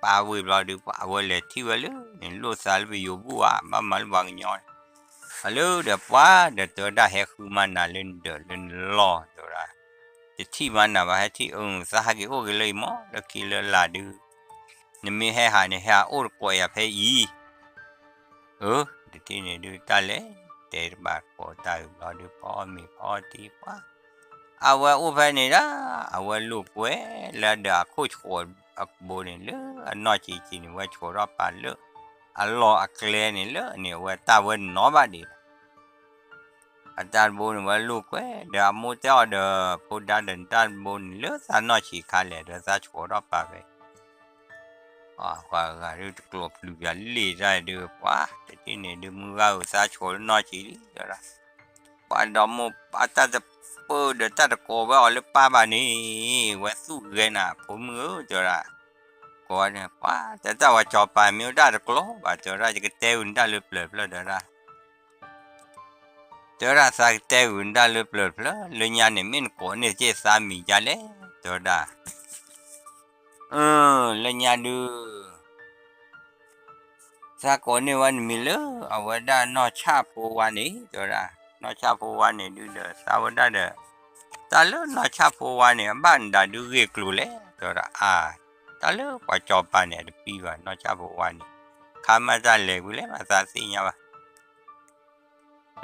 ပၢ်ဝ့ၢ်ဘျီဒီး ပှၤအဝဲလဲၤထံၣ်ဝဲလၢန့ၣ် လိၣ်သးလၢပယိၤဘူၣ်ဧါ, ဘၣ်မၤလၢပှၤကညီန့ၣ်, အလၢဒီးပှၤဒီး တဲဝဲဒၣ်ဟဲဃုမၤနၤလၢနဒၢးလၢနလီၢ်, တဲဝဲဒၣ်, တထံၣ်မၤနၤဘၣ် ဟဲထံၣ်အၢ သးဟးက့ၤအိၣ်က့ၤလၢအံၤမး လၢခံလၢလာ်ဒုး, နမ့ၢ်ဟဲဟးန့ၣ် ဟဲဟးအိၣ်တကိးယၤဖဲအံၤ အၢ, တထံၣ်န့ၣ်ဒုး တၢ်လဲၤတဲတဘၣ်ကိးတၢ်အုးဘျီဒုး ဖီအီၣ်မ့ၤဖီအီၣ်ထံပှၤ, အဝဲအိၣ်ဖဲန့ၣ်ဒၣ်, အဝဲလိာ်ကွဲလၢဒီးအခိၣ်ဆှီးအကဘိန့ၣ် လၢအနီၢ်ဆံးဆံးန့ၣ် ဝဲဆှီးထီၣ်ပာ်လၢအလီၢ်အကျဲန့ၣ် လၢန့ၣ် အဝဲတၢ်ဝဲနီၤဘၣ်ဒံးလီၤ. အတၢ်တဘိန့ၣ် ဝဲလိာ်ကွဲဒီး အမိၢ်တဲအီၤဒီး ဖိဒါဒီး နတၢ်တဘိန့ၣ် လၢသးနီၢ်ဆံးခါလဲၣ်ဒီး သးဆှီးထီၣ်ပာ်ဖဲ ပှၤဂၤဒုး တကျိၤပျုၤပၠးလံာ်တၢ်ဒုး ပှၤတထံၣ်န့ၣ်ဒုး မုၢ်ဂၤဧၢ သးဆှီးလၢနီၢ်ဆံးလံ တဲဝဲဒၣ်, ပှၤဒီးမိၢ်ပၢ်တၢ်တပၢၢ်ဒီးတၢ်တကိးဝဲအီၤလၢပၢ်ဘၣ်န့ၣ်, ဝဲသူၣ်ဂဲၤနၤ ဖိမုၣ်ဧၢ တဲဝဲဒၣ်, ကိးန့ၣ် ပှၤတဲတၢ် ပှၤစီၤပၤမ့ၢ်အိၣ်တၢ်တကျိၤဘၣ် တဲဝဲဒၣ် ယကတဲဂုာ်နတၢ်လၢပျၢၤတဖျၢၣ် တဲဝဲဒၣ် တဲဝဲဒၣ် သးကတဲဂုာ်နတၢ်လၢပျၢၤတဖျၢၣ် လၢညါန့ၣ် မ့ၢ်နကိးန့ၢ်က့ၤသးမံၤဒ်လဲၣ် တဲဝဲဒၣ်, အၢ လၢညါဒုး သးကိးန့ၢ်ဝဲနမံၤလၢ အဝဲဒၣ်နီၢ်ဆၣ်ဖိဝါန့ၣ် တဲဝဲဒၣ်, နီၢ်ဆၣ်ဖိဝါန့ၣ်ဒုးဒီး သးဝဲဒၣ်ဒီး တၢ်လၢနီၢ်ဆၣ်ဖိဝါန့ၣ် အဘၣ်နဒၣ်ဒုးဂ့ၢ်ကျိၤလဲၣ် တဲဝဲဒၣ်, အါ တၢ်လၢပှၤစီၤပၤန့ၣ် အတပံၤဘၣ် နီၢ်ဆၣ်ဖိဝါန့ၣ်, ခါမ့ၢ်တၢ်လဲၤဝံၤလဲၣ် မ့ၢ်သးသ့ၣ်ညါဘၣ်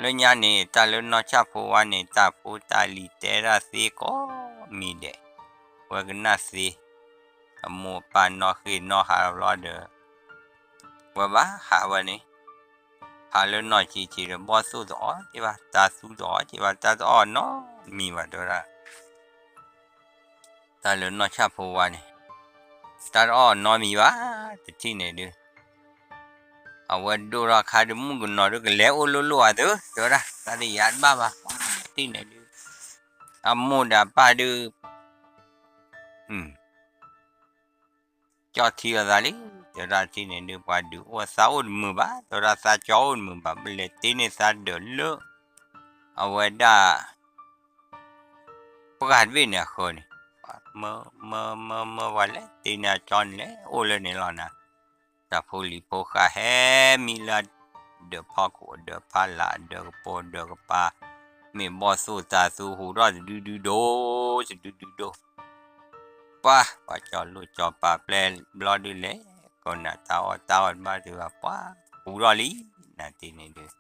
လၢညါန့ၣ် တၢ်လၢနီၢ်ဆၣ်ဖိဝါန့ၣ် တၢ်ဖိတၢ်လံၤတဲဒၣ်သ့ကိးမံၤဒဲး, ဝဲကနၣ်သ့, အမိၢ်အပၢ်နီၣ်ဃ့ၢ်နီၣ်ဟးဘျီဒီး ဝဲဘၣ်ဟးဝဲန့ၣ်, ဟးလၢနီၢ်ဆံးဆံးဒီး ဘီၣ်သိၣ်တအီၣ်က့ၤဘၣ် တၢ်သူတအီၣ်က့ၤဘၣ် တၢ်တအီၣ်နီတမံၤဘၣ် တဲဝဲဒၣ် တၢ်လၢနီၢ်ဆၣ်ဖိဝါန့ၣ် တၢ်တအီၣ်နီတမံၤဘၣ် တထံၣ်န့ၣ်ဒုး အဝဲဒိၣ်ထီၣ်အခါဒုး မုၣ်ကနီၤဒုးကလဲၤအိၣ်လိၣ်လိၣ်အသး တဲဝဲဒၣ် တၢ်တယၤတဘၣ်ဘၣ် တထံၣ်န့ၣ်ဒုး အမိၢ်ဒီးအပၢ်ဒုး ကၠီၣ်ထံအသးလံ တဲဝဲဒၣ် တထံၣ်န့ၣ်ဒုး ပှၤဒုးအိၣ်သးအိၣ်တမုာ်ဘၣ် တဲဝဲဒၣ် သးကၠီအိၣ်တမုာ်ဘၣ် ပလဲၤတ့န့ၢ်သးဒၢးလၢ အဝဲဒၣ် ပှၢ်တဘ့ၣ်န့ၣ်အဃၢၤန့ၣ်, မၢ မၢ မၢ မၢ ပှၤလဲၤတ့န့ၢ်အကၠီန့ၣ်လဲၣ် အိၣ်လၢန့ၣ်လီၤနၤ, တၢ်ဖိလံၤဖိဃာ်ဟဲမံလၢ ဒၢးဖီခိၣ် ဒၢးဖီလာ် ဒၢးကပိာ် ဒၢးကပၤ, မ့ၢ်ဘီၣ်သိၣ်တၢ်သူဟူးထီၣ်တဒုဒုဒိၣ် တဒုဒုဒိၣ် ပှၤ ပှၤကၠီၤလိာ်ကၠီၤပၤပျဲၢ်ဘျီဒုးလဲၣ် ကိးနၤတၢ်အီၣ်တၢ်အီၣ်တဘၣ်ဒုးဘၣ် ပှၤ ဟူးထီၣ်လံ နၤတထံၣ်န့ၣ်ဒုး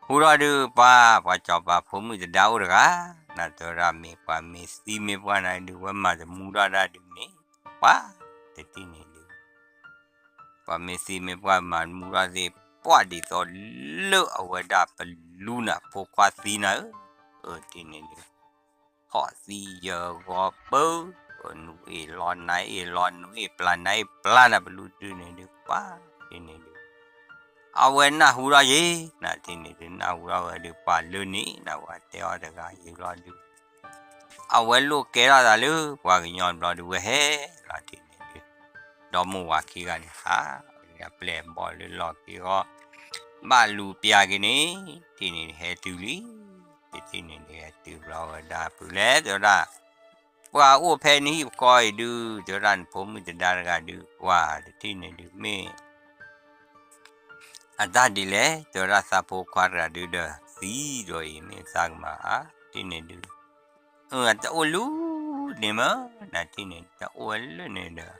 ဟူးထီၣ်ဒုး ပှၤ ပှၤကၠီၤပၤဖိမုၣ်တဒါအိၣ်တဂၤ, နၤတဲဝဲဒၣ်မ့ၢ်ပှၤမ့ၢ်သံမ့ၢ်ပှၢ်နၤဒုး ဝဲမၤတမူထီၣ်ဒၣ်ဒုးန့ၣ်, ပှၤ တထံၣ်န့ၣ်ဒုး ပှၤမ့ၢ်သံမ့ၢ်ပှၢ်မၤတမူထီၣ်သ့ၣ် ပှၢ်ဒ်သိးလၢအဝဲဒၣ်ပလူနၤ ဖိခွါသံနၤဧၢ, အၢ တထံၣ်န့ၣ်ဒုး ဟီၣ်သံယၢၤဂီၤပၢ, နအ့ၣ်လီၤနၤအ့ၣ်လီၤ နအ့ၣ်ပျၢ်နၤအ့ၣ်ပျၢ်နၤ ပလူတဒုန့ၣ်ဒုး ပှၤ တထံၣ်န့ၣ်ဒုး အဝဲနၢ်ဟူထီၣ်ယ့ၤ နၤတထံၣ်န့ၣ်ဒုး နၢ်ဟူထီၣ်ဝဲဒုး ပှၤလၢန့ၣ် နဝဲတဲအီၤတဂၤယ့ၤဘျီဒုး အဝဲလိၣ်ကဲထီၣ်သးလၢ ပှၤကညီဘျီဒုး ဝဲဟဲလီၤတထံၣ်န့ၣ်ဒုး ဒီမိၢ်ဝၤခံဂၤန့ၣ် ဟး ပျဲၢ်ဘီၣ်လၢလီၢ်ခံဂီၢ် ဘၣ်လူၤပျၢ်က့ၤန့ၣ် တထံၣ်န့ၣ်ဒုး ဟဲတုၤလံ တထံၣ်န့ၣ်ဒုး ဟဲတုၤဘျီဝဲဒၣ် ဖုလဲၣ် တဲဝဲဒၣ် ပှၤအိၣ်ဖဲနဟံၣ်ပဃီအံၤဒုး တဲဝဲဒၣ် နဖိမုၣ်တဒါတဂၤဒုး ပှၤ တထံၣ်န့ၣ်ဒုး မ့ၢ် အတၢ်ဒ်လဲၣ် တဲဝဲဒၣ် သးဖိခွါတဂၤဒုးဒီး သံဒီးအံၤ မ့ၢ်သးကမၤအါ တထံၣ်န့ၣ်ဒုး အတအိၣ်လၢန့ၣ်မး နၤတထံၣ်န့ၣ် တအိၣ်ဝဲလၢန့ၣ်ဒီး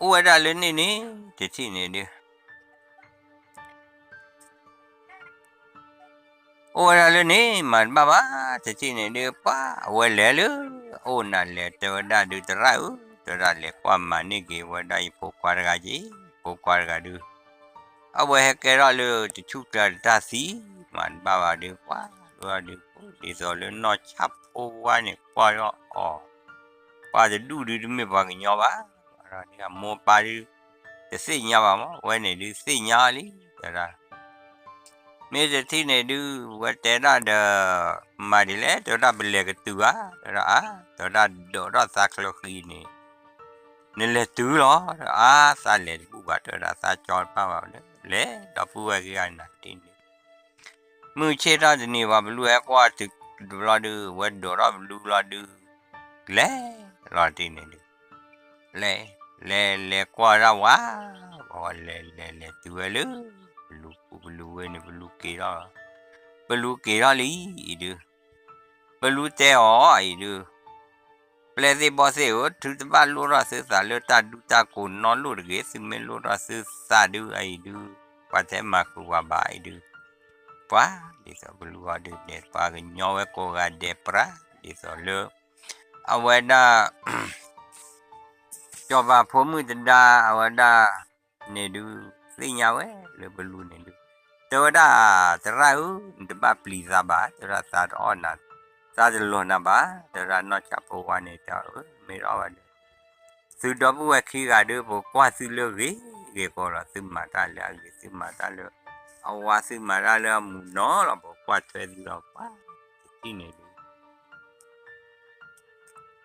အိၣ်ဝဲဒၣ်လၢန့ၣ်န့ၣ် တထံၣ်န့ၣ်ဒုး အိၣ်ဝဲဒၣ်လၢန့ၣ် မၤတဘၣ်ဘၣ် တထံၣ်န့ၣ်ဒုး ပှၤအဝဲလဲၤလၢ အအိၣ်နၤလဲၤတဲဝဲဒၣ်ဒုး သရၣ်ဧၢ တဲဝဲဒၣ် လဲၤကွၢ်မၤန့ၢ်က့ၤဝဲဒၣ်ယဖိခွါတဂၤက့ၤ ဖိခွါတဂၤဒုး အဝဲဟဲကဲထီၣ်လၢတဆူၣ်ကျါတတၢ်သံ မၤတဘၣ်ဘၣ်ဒုး ပှၤဒုး ဒ်သိးလၢနီၢ်ဆၣ်ဖိဝါန့ၣ် ကွၢ်ထီၣ်အီၤ ပှၤတဒူၣ်ဒုးတမ့ၢ်ပှၤကညီဘၣ် အမိၢ်ပၢ်ဒုး တသ့ၣ်ညါဘၣ်မး ဝဲန့ၣ်ဒုးသ့ၣ်ညါလံ တဲဝဲဒၣ် မ့ၢ်တထံၣ်န့ၣ်ဒုး ဝဲတဲဒၣ်ဒီး မၤဒ်လဲၣ် တဲဝဲဒၣ် ပလဲၤကတုၤဧါ, တဲဝဲဒၣ် အါ တဲဝဲဒၣ် ဒိးထီၣ်သးချၢဃံန့ၣ် နလဲၤတုၤလီၤ, အါ သးလဲၤတဘူၣ်ဘၣ် တဲဝဲဒၣ် သးကၠီတဖၣ်ဘၣ် လဲၤဒီပုၢ်ဝဲၢ်ခံဂၤန့ၣ်တထံၣ်န့ၣ် မုၢ်ဆ့ၣ်ထီၣ်တနံၤ ပှၤပလူဟဲကွၢ်တုၤတဘျီဒုး ဝဲဒိးထီၣ်ပလူလီၤဒုး လဲၤလီၤတထံၣ်န့ၣ်ဒုး လဲၤ လဲၤ လဲၤကွၢ်ဒၣ်ဝဲ, ပှၤလဲၤ လဲၤ လဲၤတုၤဝဲလၢ ပလူပူၤ ပလူဝဲန့ၣ် ပလူက့ၤထီၣ်, ပလူက့ၤထီၣ်လံအံၤဒုး, ပလူတဲအီၤအံၤဒုး ပျဲၢ်သ့ၣ်ဘီၣ်သ့ၣ်ဧၢ, သုတဘၣ်လိၣ်ထီၣ်သုသးလၢတၢ်ဒူတၢ်ကိးနီတလိၣ်တဂ့ၤ, သုမ့ၢ်လိၣ်ထီၣ်သုသးဒုးအံၤဒုး ပှၤတဟဲမၤဃုာ်ပှၤဘၣ်အံၤဒုး, ပှၤဒ်သိးပလူအီၤဒုး ဒဲးပှၤကညီဝဲကိးဂၤဒဲးပြး ဒ်သိးလၢ အဝဲဒၣ် စီၤပၤဖိမုၣ်တဒါ အဝဲဒၣ်န့ၣ်ဒုး သ့ၣ်ညါဝဲလၢပလူန့ၣ်ဒုး တဲဝဲဒၣ် သရၣ်ဧၢ, နတဘၣ်ပျံၤသးဘၣ်, တဲဝဲဒၣ် သးတအီၣ်နၤ, သးတလီၤနၤဘၣ်, တဲဝဲဒၣ် နီၢ်ဆၣ်ဖိဝါန့ၣ် တဲအီၤ မ့ၢ်တအီၣ်ဘၣ်ဒီး သုဒီပုၢ်ဝဲၢ်ခံဂၤဒုး ပကွၢ်သုလၢဂ့ၤဂ့ၤကီးလီၤ, သုမၤတၢ်လၢအဂ့ၤ, သုမၤတၢ်လၢအဝါ, သုမၤတၢ်လၢအမုာ်နီၤလီၤ, ပကွၢ်ထွဲသုလီၤ, ပှၤတထံၣ်န့ၣ်ဒုး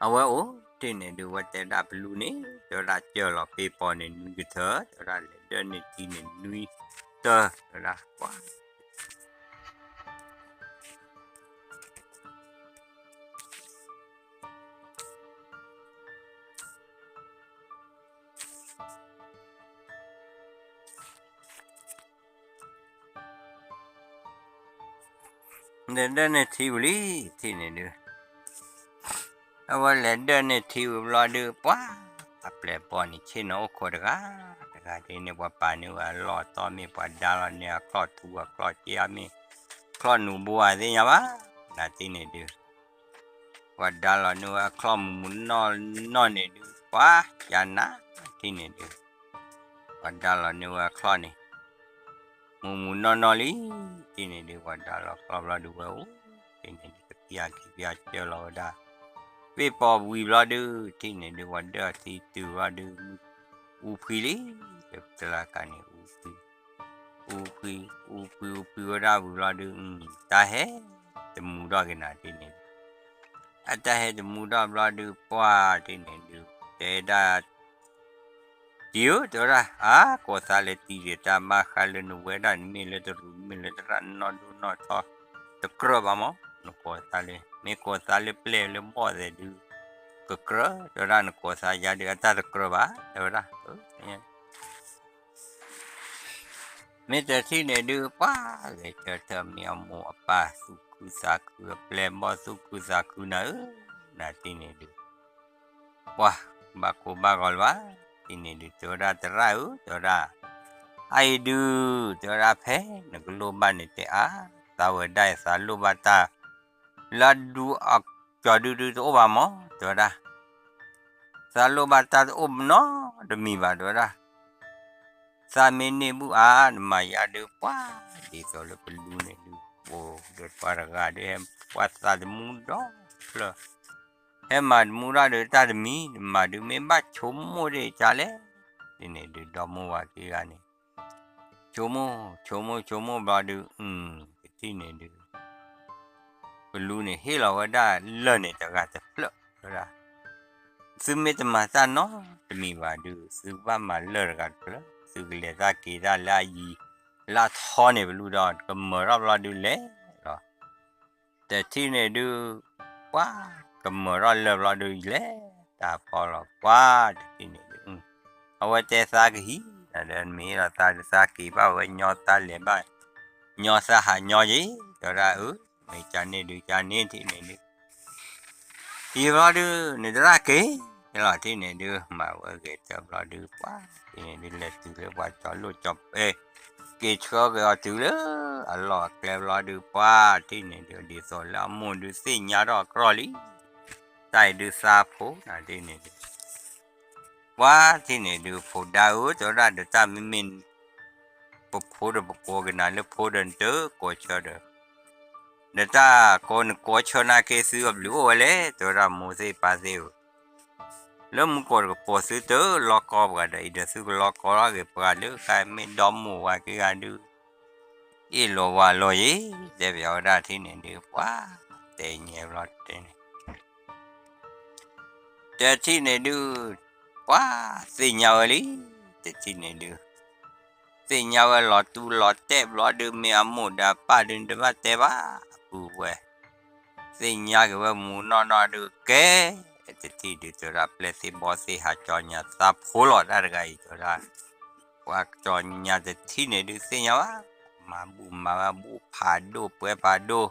အဝဲအိၣ်တ့ၢ်န့ၣ်ဒုး ဝဲတဲဒၣ်ပလူန့ၣ် တဲဝဲဒၣ် စၢၢ်လီၤပ့ၢ်ပီန့ၣ် နွံကထၢ, တဲဝဲဒၣ် လဲၤဒၢၣ်န့ၢ်ထံန့ၣ် နွံတၢ, တဲဝဲဒၣ် ပှၤ လဲၤဒၢၣ်န့ၢ်ထံဝံၤလံ, ထံၣ်န့ၣ်ဒုး အဝဲလဲၤဒၢၣ်န့ၢ်ထံဝံၤဘျီဒုး ပှၤ အပျဲၢ်ဘီၣ်န့ၣ် ဆ့ၣ်နီၤအိၣ်ခိးတဂၤ, တဂၤဒ်န့ၣ် ပှၤပာ်န့ၢ်ဝဲအလီၢ်အတီၢ်မ့ၢ် ပှၤဒါလီၤန့ၢ်အချီၣ်ထူအချီၣ်က့အမ့ၢ် ချီၣ်နူာ်ဘိဧါသ့ၣ်ညါဘၣ်, နၤတထံၣ်န့ၣ်ဒုး ပှၤဒါလီၤန့ၢ်ဝဲအချီၣ်မူးမူးနီၢ်နီၢ်န့ၣ်ဒုး ပှၤ ကနၤထံၣ်န့ၣ်ဒုး ပှၤဒါလီၤန့ၢ်ဝဲအချီၣ်န့ၣ် မူးမူးနီၢ်နီၢ်လံ, ထံၣ်န့ၣ်ဒုး ပှၤဒါလီၤချီၣ်ဘျီဒုးဝဲအိၣ်, ထံၣ်န့ၣ်ဒုး ကပျၢ်ခံပျၢ်စၢၢ်လီၤဝဲဒၣ် ပ့ၢ်ပီဝံၤဘျီဒုး ထံၣ်န့ၣ်ဒုး ပှၤဒၢၣ်ထံတုၤဘျီဒုး အူဖှံလံ, တလၢကန့ၣ် အူဖှံ, အူဖှံ, အူဖှံ အူဖှံဝဲဒၣ်ဝံၤဘျီဒုး တၢ်ဟဲတမူထီၣ်က့ၤနၤထံၣ်န့ၣ်ဒုး အတၢ်ဟဲတမူထီၣ်ဘျီဒုး ပှၤထံၣ်န့ၣ်ဒုး တဲဒၣ် တံၤဧၢ တဲဝဲဒၣ် အါ ကိးသးလဲၤတံၤဒံး တၢ်ဘၣ်ဃးလၢနဝဲဒၣ်န့ၣ် မ့ၢ်လၢတရူး မ့ၢ်လၢတရၣ်နီၢ်ဒိၣ်နီၢ်ထီ တကြၢးဘၣ်မး, နကိးသးလၢ မ့ၢ်ကိးသးလၢပျဲၢ်လၢဘီၣ်သဲးဒုး ကကြၢး တဲဝဲဒၣ် နကိးသးယါဒုး အတၢ်တကြၢးဘၣ် တဲဝဲဒၣ် မ့ၢ်တထံၣ်န့ၣ်ဒုး ပှၤဂဲၤဆၢထၢၣ်မ့ၢ်အမိၢ်အပၢ်သူၣ်ခုသးခု အပျဲၢ်ဘီၣ်သူၣ်ခုသးခုနၤဧၢ, နၤတထံၣ်န့ၣ်ဒုး ပှၤဘၣ်ကိၢ်ဘၣ်ဂီၤလၢၤဘၣ်, တထံၣ်န့ၣ်ဒုး တဲဝဲဒၣ် သရၣ်ဧၢ တဲဝဲဒၣ်, အအံၤဒုး တဲဝဲဒၣ် ဖဲနကလိၣ်ဘၣ်န့ၣ်တဲအါ, သးဝဲဒၣ်အံၤ သးလိၣ်ဘၣ်တၢ် လၢအဒူအကၠီၤဒုဒုတအိၣ်ဘၣ်မး တဲဝဲဒၣ်, သးလိၣ်ဘၣ်တၢ်တအိၣ်နီတမံၤဘၣ် တဲဝဲဒၣ် သးမ့ၢ်န့ၢ်ဘူၣ်အါ နမၤယါဒုး ပှၤ ဒ်သိးလၢပလူန့ၣ်ဒုး ပှၤတဂၤဒုး ဟဲပှၤသးတမူဒီဖျၢၣ် ဟဲမၤတမူထီၣ်ဒုး တၢ်တမံၤ နမၤဒုး မ့ၢ်ဘၣ်ဆိကမိၣ်ဒံးကလဲၣ်, ဒ်န့ၣ်ဒုး ဒီမိၢ်ဝၤခံဂၤန့ၣ် ဆိကမိၣ် ဆိကမိၣ် ဆိကမိၣ်ဘျီဒုး တထံၣ်န့ၣ်ဒုး ပလူန့ၣ်ဟ့ၣ်လီၤဝဲဒၣ်လၢၢ်န့ၣ်တဂၤတဖျၢၣ်ဝဲဒၣ်, သုမ့ၢ်တမၤတၢ်နီတမံၤဘၣ်ဒုး သုကဘၣ်မၤလၢၢ်တဂၤတဖျၢၣ် သုကလဲၤတၢ်က့ၤတၢ်လၢအယံၤ လၢအထီန့ၣ် ပလူဒီး ကမၢၢ်ထီၣ်ဘျီဒုးလဲၤလီၤ တထံၣ်န့ၣ်ဒုး ပှၤ ကမၢၢ်ထီၣ်လၢၢ်ဘျီဒုးလဲၤ တၢ်ဖီလီၤ ပှၤတထံၣ်န့ၣ်ဒုး အဝဲတဲသးကဟံး ဒီးမ့ၢ်ဒီးသးဒုးသးက့ၤဘၣ်ဝဲညီသးလဲၤဘၣ် ညီသးဟးညီယံၤ တဲဝဲဒၣ်အၢ မ့ၢ်ကန့ၣ်ဒုးကန့ၣ်ထံၣ်န့ၣ်ဒုး ယံၤဘျီဒုး နတရၣ်က့ၤလီၤထံၣ်န့ၣ်ဒုး မၤဝဲဂဲၤတၢ်ဘျီဒုး ပှၤထံၣ်န့ၣ်ဒုး လဲၤတုၤလၢပှၤကၠီလိၣ်ကၠီပဲ က့ၤဆှၢက့ၤအီၤတုၤလၢအလီၢ်အကျဲဘျီဒုး ပှၤထံၣ်န့ၣ်ဒုး ဒ်သိးလၢအမိၢ်ဒုးသ့ၣ်ညါထီၣ်အကြၢးလံ တၢ်အံၤဒုးသးဖိနၤထံၣ်န့ၣ်ဒုး ပှၤထံၣ်န့ၣ်ဒုး ဖိဒါဧၢ တဲဝဲဒၣ် ဒီးတၢ်မ့မ့ၢ် ပဖိဒီးပကိးက့ၤနၤလၢဖိဒီးနတကိးဆၢဒီး ဒီးတၢ်ကိးနကိးဆၢနာ်က့သုအဘျုးအိၣ်ဝဲလဲၣ် တဲဝဲဒၣ်မိၢ်သ့ၣ်ပၢ်သ့ၣ်ဧၢ လၢမူကိးတကပိာ်သုတလီၤကီပှၤဒီးအံၤဒီးသုကလီၤကီထီၣ်က့ၤပှၤလၢဃါမ့ၢ်ဒီမိၢ်ဝၤခံဂၤဒုး အ အ့ၣ်လိာ်ဝးလိာ်ယဲ, တဲပဝဲဒၣ်တထံၣ်န့ၣ်ဒုး ပှၤတဲညါဘျီတဲန့ၣ် တထံၣ်န့ၣ်ဒုး ပှၤသ့ၣ်ညါဝဲလံ, တထံၣ်န့ၣ်ဒုး သ့ၣ်ညါဝဲလီၤတူၢ်လီၤတဲာ်ဘျီဒုး မ့ၢ်အမိၢ်ဒီးအပၢ်ဒုး တဘၣ်တဲဘၣ် အပုၢ်ဝဲၢ် သ့ၣ်ညါက့ၤဝဲမူးနီၢ်နီၢ်ဒုး ကဲ တထံၣ်ဒုး တဲဝဲဒၣ် ပျဲၢ်သ့ၣ်ဘီၣ်သ့ၣ် ဟးကၠီညါသးဖိလီၤတၢ်တဂၤအံၤ တဲဝဲဒၣ် ပှၤကၠီညါတထံၣ်န့ၣ်ဒုး သ့ၣ်ညါဘၣ် မၤဘူၣ်မၤဝဲဘူၣ်ဖးဒိၣ်ပှဲၤဖးဒိၣ်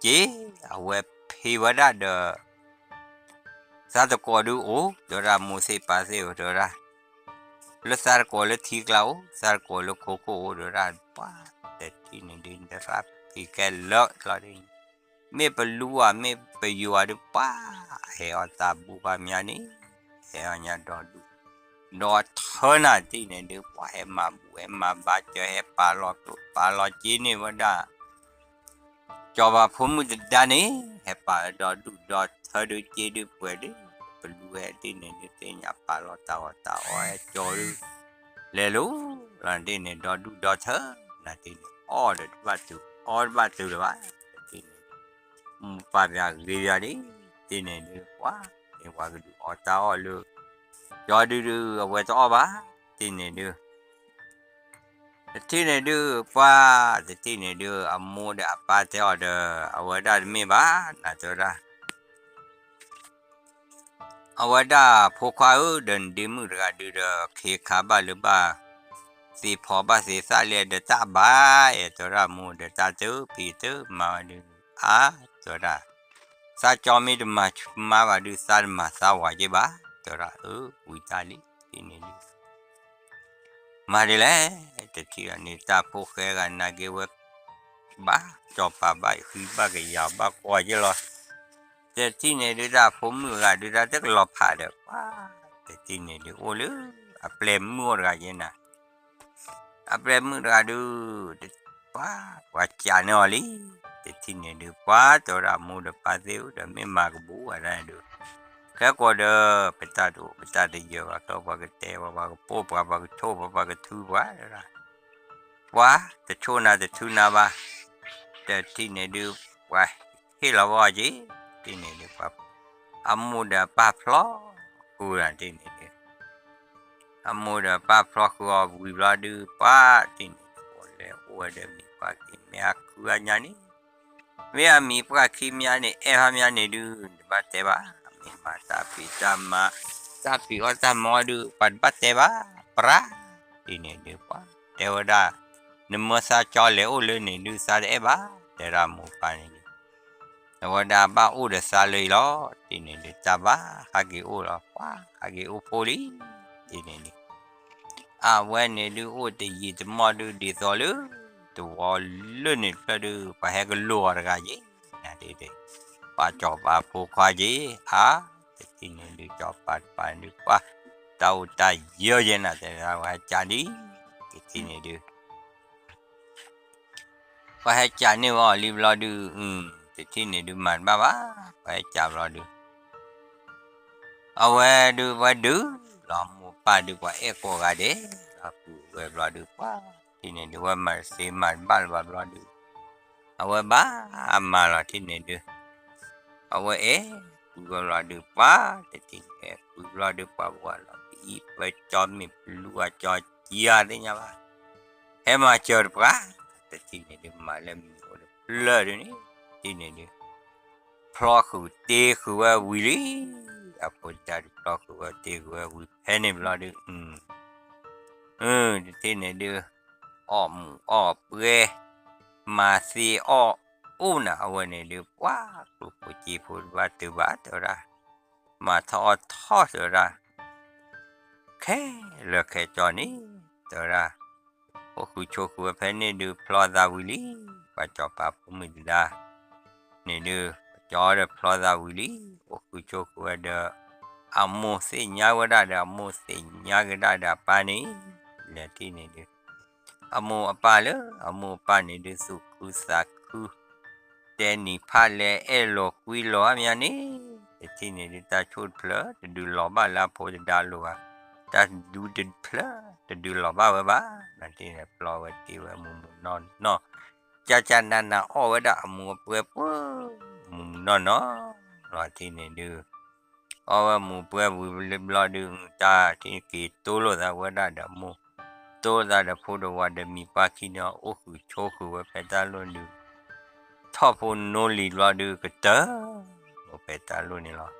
က့ အဝဲဖံးဝဲဒၣ်ဒီး သးတကိးဒုးအိၣ် တဲဝဲဒၣ် မိၢ်သ့ၣ်ပၢ်သ့ၣ်ဧိၤ တဲဝဲဒၣ် လၢသးတကိးလၢထံကျါအိၣ် သးတကိးလၢခိခိၣ်အိၣ် တဲဝဲဒၣ် ပှၤတထံၣ်န့ၣ်ဒုး နသးဖံးခဲလၢာ်လီၤဒ် မ့ၢ်ပလူဧါ မ့ၢ်ပယိၤဧါဒုး ပှၤဟဲအီၣ်တၢ်ဘူၣ်ဘၣ်မးန့ၣ် ဟဲအီၣ်ညါဒီဒူၣ် ဒီးထၢနၤတထံၣ်န့ၣ်ဒုး ပှၤဟဲမၤဘူၣ်ဟဲမၤဘါစၢၤ ဟဲပာ်လီၤကျိပာ်လီၤစ့န့ၢ်ဝဲဒၣ် ကၠီၤပၤဖိမုၣ်တဒါန့ၣ် ဟဲပာ်ဒီဒူၣ်ဒီထၢဒုး စ့ဒုးပှဲၤဒုး ပလူဝဲတထံၣ်န့ၣ်ဒုး သ့ၣ်ညါပာ်လီၤတၢ်အီၣ်တၢ်အီဟဲကၠီဒုး လဲၤလိၤလီၤတထံၣ်န့ၣ် ဒီဒူၣ်ဒီထၢ နၤတထံၣ်န့ၣ် အီၣ်ဒီးတဘၣ်တုၤ အီတဘၣ်တုၤလၢၤဘၣ် တထံၣ်န့ၣ် မူးပၢ်ပၠးဂ့ၤပၠးဒ် တထံၣ်န့ၣ်ဒုး ပှၤ န့ၣ်ပှၤကဒုးအီၣ်တၢ်အီၣ်လၢ ကၠီဒုးဒုး အဝဲတအီၣ်ဘၣ် တထံၣ်န့ၣ်ဒုး တထံၣ်န့ၣ်ဒုး ပှၤ တထံၣ်န့ၣ်ဒုး အမိၢ်ဒီးအပၢ်တဲအီၤဒီး အဝဲဒၣ်တမ့ၢ်ဘၣ် နၤတဲဝဲဒၣ် အဝဲဒၣ်ဖိခွါဧၢ ဒီးနဒ့မုၣ်တဂၤဒုးဒီး ခ့ခါဘၣ်လၢဘၣ် သ့ဖီဘၣ်သ့သၣ်လံဒီးတၢ်ဘၣ် အဲၣ်တဲဝဲဒၣ် မိၢ်ဒီးတၢ်တဖံးတမၤဝဲဒုး အါ တဲဝဲဒၣ် သးကၠီမ့ၢ်တမၤမါဘၣ်ဒုး သးတမၤသးဝၤက့ဘၣ် တဲဝဲဒၣ် အၢ ဝံၤတၢ်လံ တထံၣ်န့ၣ်ဒုး မၤဒ်လဲၣ် တထံၣ်န့ၣ်တၢ်ဖိဃဲဂၤနာ်က့ဝဲ ဘၣ်ကၠီၤပၤဘၣ်ဃံဘၣ်ကယၤဘၣ်ကွၢ်က့လီၤ တထံၣ်န့ၣ်ဒုး တၢ်ဖိမုၣ်ဂၤဒုး တၢ်တကလီၤဖးဒီး ပှၤ တထံၣ်န့ၣ်ဒုး အိၣ်လၢ အပျဲၢ်မုၣ်အိၣ်တဂၤက့နၤ အပျဲၢ်မုၣ်တဂၤဒုး ပှၤ ပှၤကးန့ၢ်အီၤလံ တထံၣ်န့ၣ်ဒုး ပှၤ တဲဝဲဒၣ်မိၢ်ဒီးပၢ်သ့ၣ်ဧၢ ဒီးမ့ၢ်မၤကဘူးဝဲဒၣ်န့ၣ်ဒုး ခဲကိာ်ဒီး ပတၢ်တအိၣ် ပတၢ်တယၢၤဘၣ် ခဲပှၤကတဲပှၤ ပှၤကပိၢ်ပှၤ ပှၤကဆိၣ်ပှၤ ပှၤကထုပှၤ တဲဝဲဒၣ် ပှၤ တဆိၣ်နၤတထုနၤဘၣ် တထံၣ်န့ၣ်ဒုး ပှၤဟ့ၣ်လီၤဝဲအီၤက့ တထံၣ်န့ၣ်ဒုး ပှၤ အမိၢ်ဒီးအပၢ်ဖျီဃုာ်တထံၣ်န့ၣ်ဒုး အမိၢ်ဒီးပၢ်ဖျီဃုာ်အီၤဝံၤဘျီဒုး ပှၤတထံၣ်န့ၣ်ဒုး လဲၤအိၣ်ဝဲဒီးမံၤပှၢ်ခံမံၤ အဃုအညါန့ၣ် မ့ၢ်အမံၤပှၢ်ခံမံၤန့ၣ် အဲၣ်ဖးမံၤန့ၣ်ဒုး တဘၣ်တဲဘၣ် မ့ၢ်မၤတၢ်ဖံးတၢ်မၤ တၢ်ဖံးအီၣ်တၢ်မၤအီၣ်ဒုး ပှၤတဘၣ်တဲဘၣ် ပြၢ် တထံၣ်န့ၣ်ဒုး ပှၤ တဲဝဲဒၣ် နမၢသးကၠီလဲၤအိၣ်လၢန့ၣ်ဒုး သးတအဲၣ်ဘၣ် တဲဒၣ်မိၢ်ပၢ်န့ၣ်ဒုး အဝဲဒၣ်ဘၣ်အိၣ်ဒီးသးလၢအံၤလီၤ တထံၣ်န့ၣ်ဒုး တၢ်ဘၣ်ဟးက့ၤအိၣ်လီၤ ပှၤ ဟးက့ၤအိၣ်ဖိလံ တထံၣ်န့ၣ်ဒုး အဝဲန့ၣ်ဒုး အိၣ်တယံာ်တမီၢ်ဒုး ဒ်သိးလၢ တဝီလၢန့ၣ်တဖျၢၣ်ဒုး ပှၤဟဲကလိာ်အီၤတဂၤယ့ၣ် နၤဒ်န့ၣ် ပှၤကၠီၤပၤဖိခွါယ့ၣ် အါ တထံၣ်န့ၣ်ဒုး ကၠီၤပၤတပၤန့ၣ်ဒုး ပှၤ တၢ်အိၣ်တၢ်ယၢၤယဲၢ်နၤ တဲဒၣ်ဝဲကးဒ် တထံၣ်န့ၣ်ဒုး ပှၤဟဲကးန့ၢ်ဝဲအီၤလံဘျီဒုး တထံၣ်န့ၣ်ဒုး မၤတဘၣ်ဘၣ် ပှၤဟဲကးဘျီဒုး အဝဲဒုး ဝဲဒုး လီၤမိၢ်ပၢ်ဒုး ပှၤအဲၣ်ကိးဂၤဒဲး လီၤပုၢ်ဝဲၢ်ဘျီဒုး ပှၤ တထံၣ်န့ၣ်ဒုး ဝဲမၤတသ့မၤတဘၣ်လၢၤဘၣ်ဘျီဒုး အဝဲဘၣ်မၤလီၤ တထံၣ်န့ၣ်ဒုး အဝဲအဲၣ်ကွံာ်ဝဲဘျီဒုး ပှၤ တထံၣ်န့ၣ်အဲၣ်ကွံာ်ဘျီဒုး ပှၤဘၣ်လီၤ ပအံၤပှဲၤကၠီမ့ၢ်ပလူအကၠီကံအါသ့ၣ်ညါဘၣ် ဟဲမၤစၢၤတပှၤ တထံၣ်န့ၣ်ဒုး မၤလၢမံၤအိၣ်ဒီးဖျၢၣ်ဒုးန့ၣ် တထံၣ်န့ၣ်ဒုး ဖျီဃုာ်တ့ဃုာ်ဝဲဝံၤလံ အဖိတံၢ်ဒုး ဖျီဃုာ်ဝဲတ့ဃုာ်ဝဲဝံၤ ဖဲန့ၣ်ဘျီဒုး တထံၣ်န့ၣ်ဒုး အီၣ်မူးအီၣ်ပှဲၤ မၤသ့အီၣ်အိၣ်နၤ အဝဲန့ၣ်ဒုး ပှၤ ကျိၣ်ဖိစ့ဖိတဘၣ်တုၤဘၣ် တဲဝဲဒၣ် မၤထီၣ်အီၣ်ထီၣ် တဲဝဲဒၣ် ခဲလၢာ်ခဲကၠီန့ၣ် တဲဝဲဒၣ် အိၣ်ဃုာ်ဆိးဃုာ်ဝဲဖဲန့ၣ်ဒုး ဖျီသးဝံၤလံ ပှၤကၠီၤပၤဖိမုၣ်တဒါ န့ၣ်ဒုး ကၠီဒီးဖျီသးဝံၤလံ အိၣ်ဃုာ်ဆိးဃုာ်ဝဲဒီး အမိၢ်သ့ၣ်ညါဝဲဒၣ်ဒီး အမိၢ်သ့ၣ်ညါကဒါဒီးအပၢ်န့ၣ် လဲၤတထံၣ်န့ၣ်ဒုး အမိၢ်အပၢ်လၢ အမိၢ်အပၢ်န့ၣ်ဒုး သူၣ်ခုသးခု တဲနံၤဖးလဲၢ်အဲၣ်လိာ်ကွံလိာ်အါမးန့ၣ် တထံၣ်န့ၣ်ဒုး တၢ်ဆိၣ်တဖျၢၣ် တဒုးလီၤဘၣ်လၢအဖိတဒါလိၤဘၣ် တၢ်ဒူတဖျၢၣ် တဒုးလီၤဘၣ်ဝဲဘၣ် နၤ ထံၣ်န့ၣ်ပျီဝဲတ့ဝဲမူးမူးနီၢ်နီၢ်, ကၢ်ကၢ်နးနးအီၣ်ဝဲဒၣ်အမူးအပှဲၤပှဲၤ, မူးမူးနီၢ်နီၢ်လီၤ. ထံၣ်န့ၣ်ဒုး အီၣ်ဝဲမူးပှဲၤဝံၤလံဘျီဒုး တၢ်ထံၣ်က့ၤတိလိာ်သးဝဲဒၣ်ဒီးမိၢ်, တိလိာ်သးဒီးဖိဒီးဝၤဒီးမံၤပှၢ်ခံန့ၣ် အိၣ်ဃုာ်ဆိးဃုာ်ဝဲဖဲတၢ်လိၣ်ဒုး ထီၣ်ဖိနိလံၤဘျီဒုး ကတၢၢ်အိၣ်ဖဲတၢ်လိၣ်န့ၣ်လီၤ.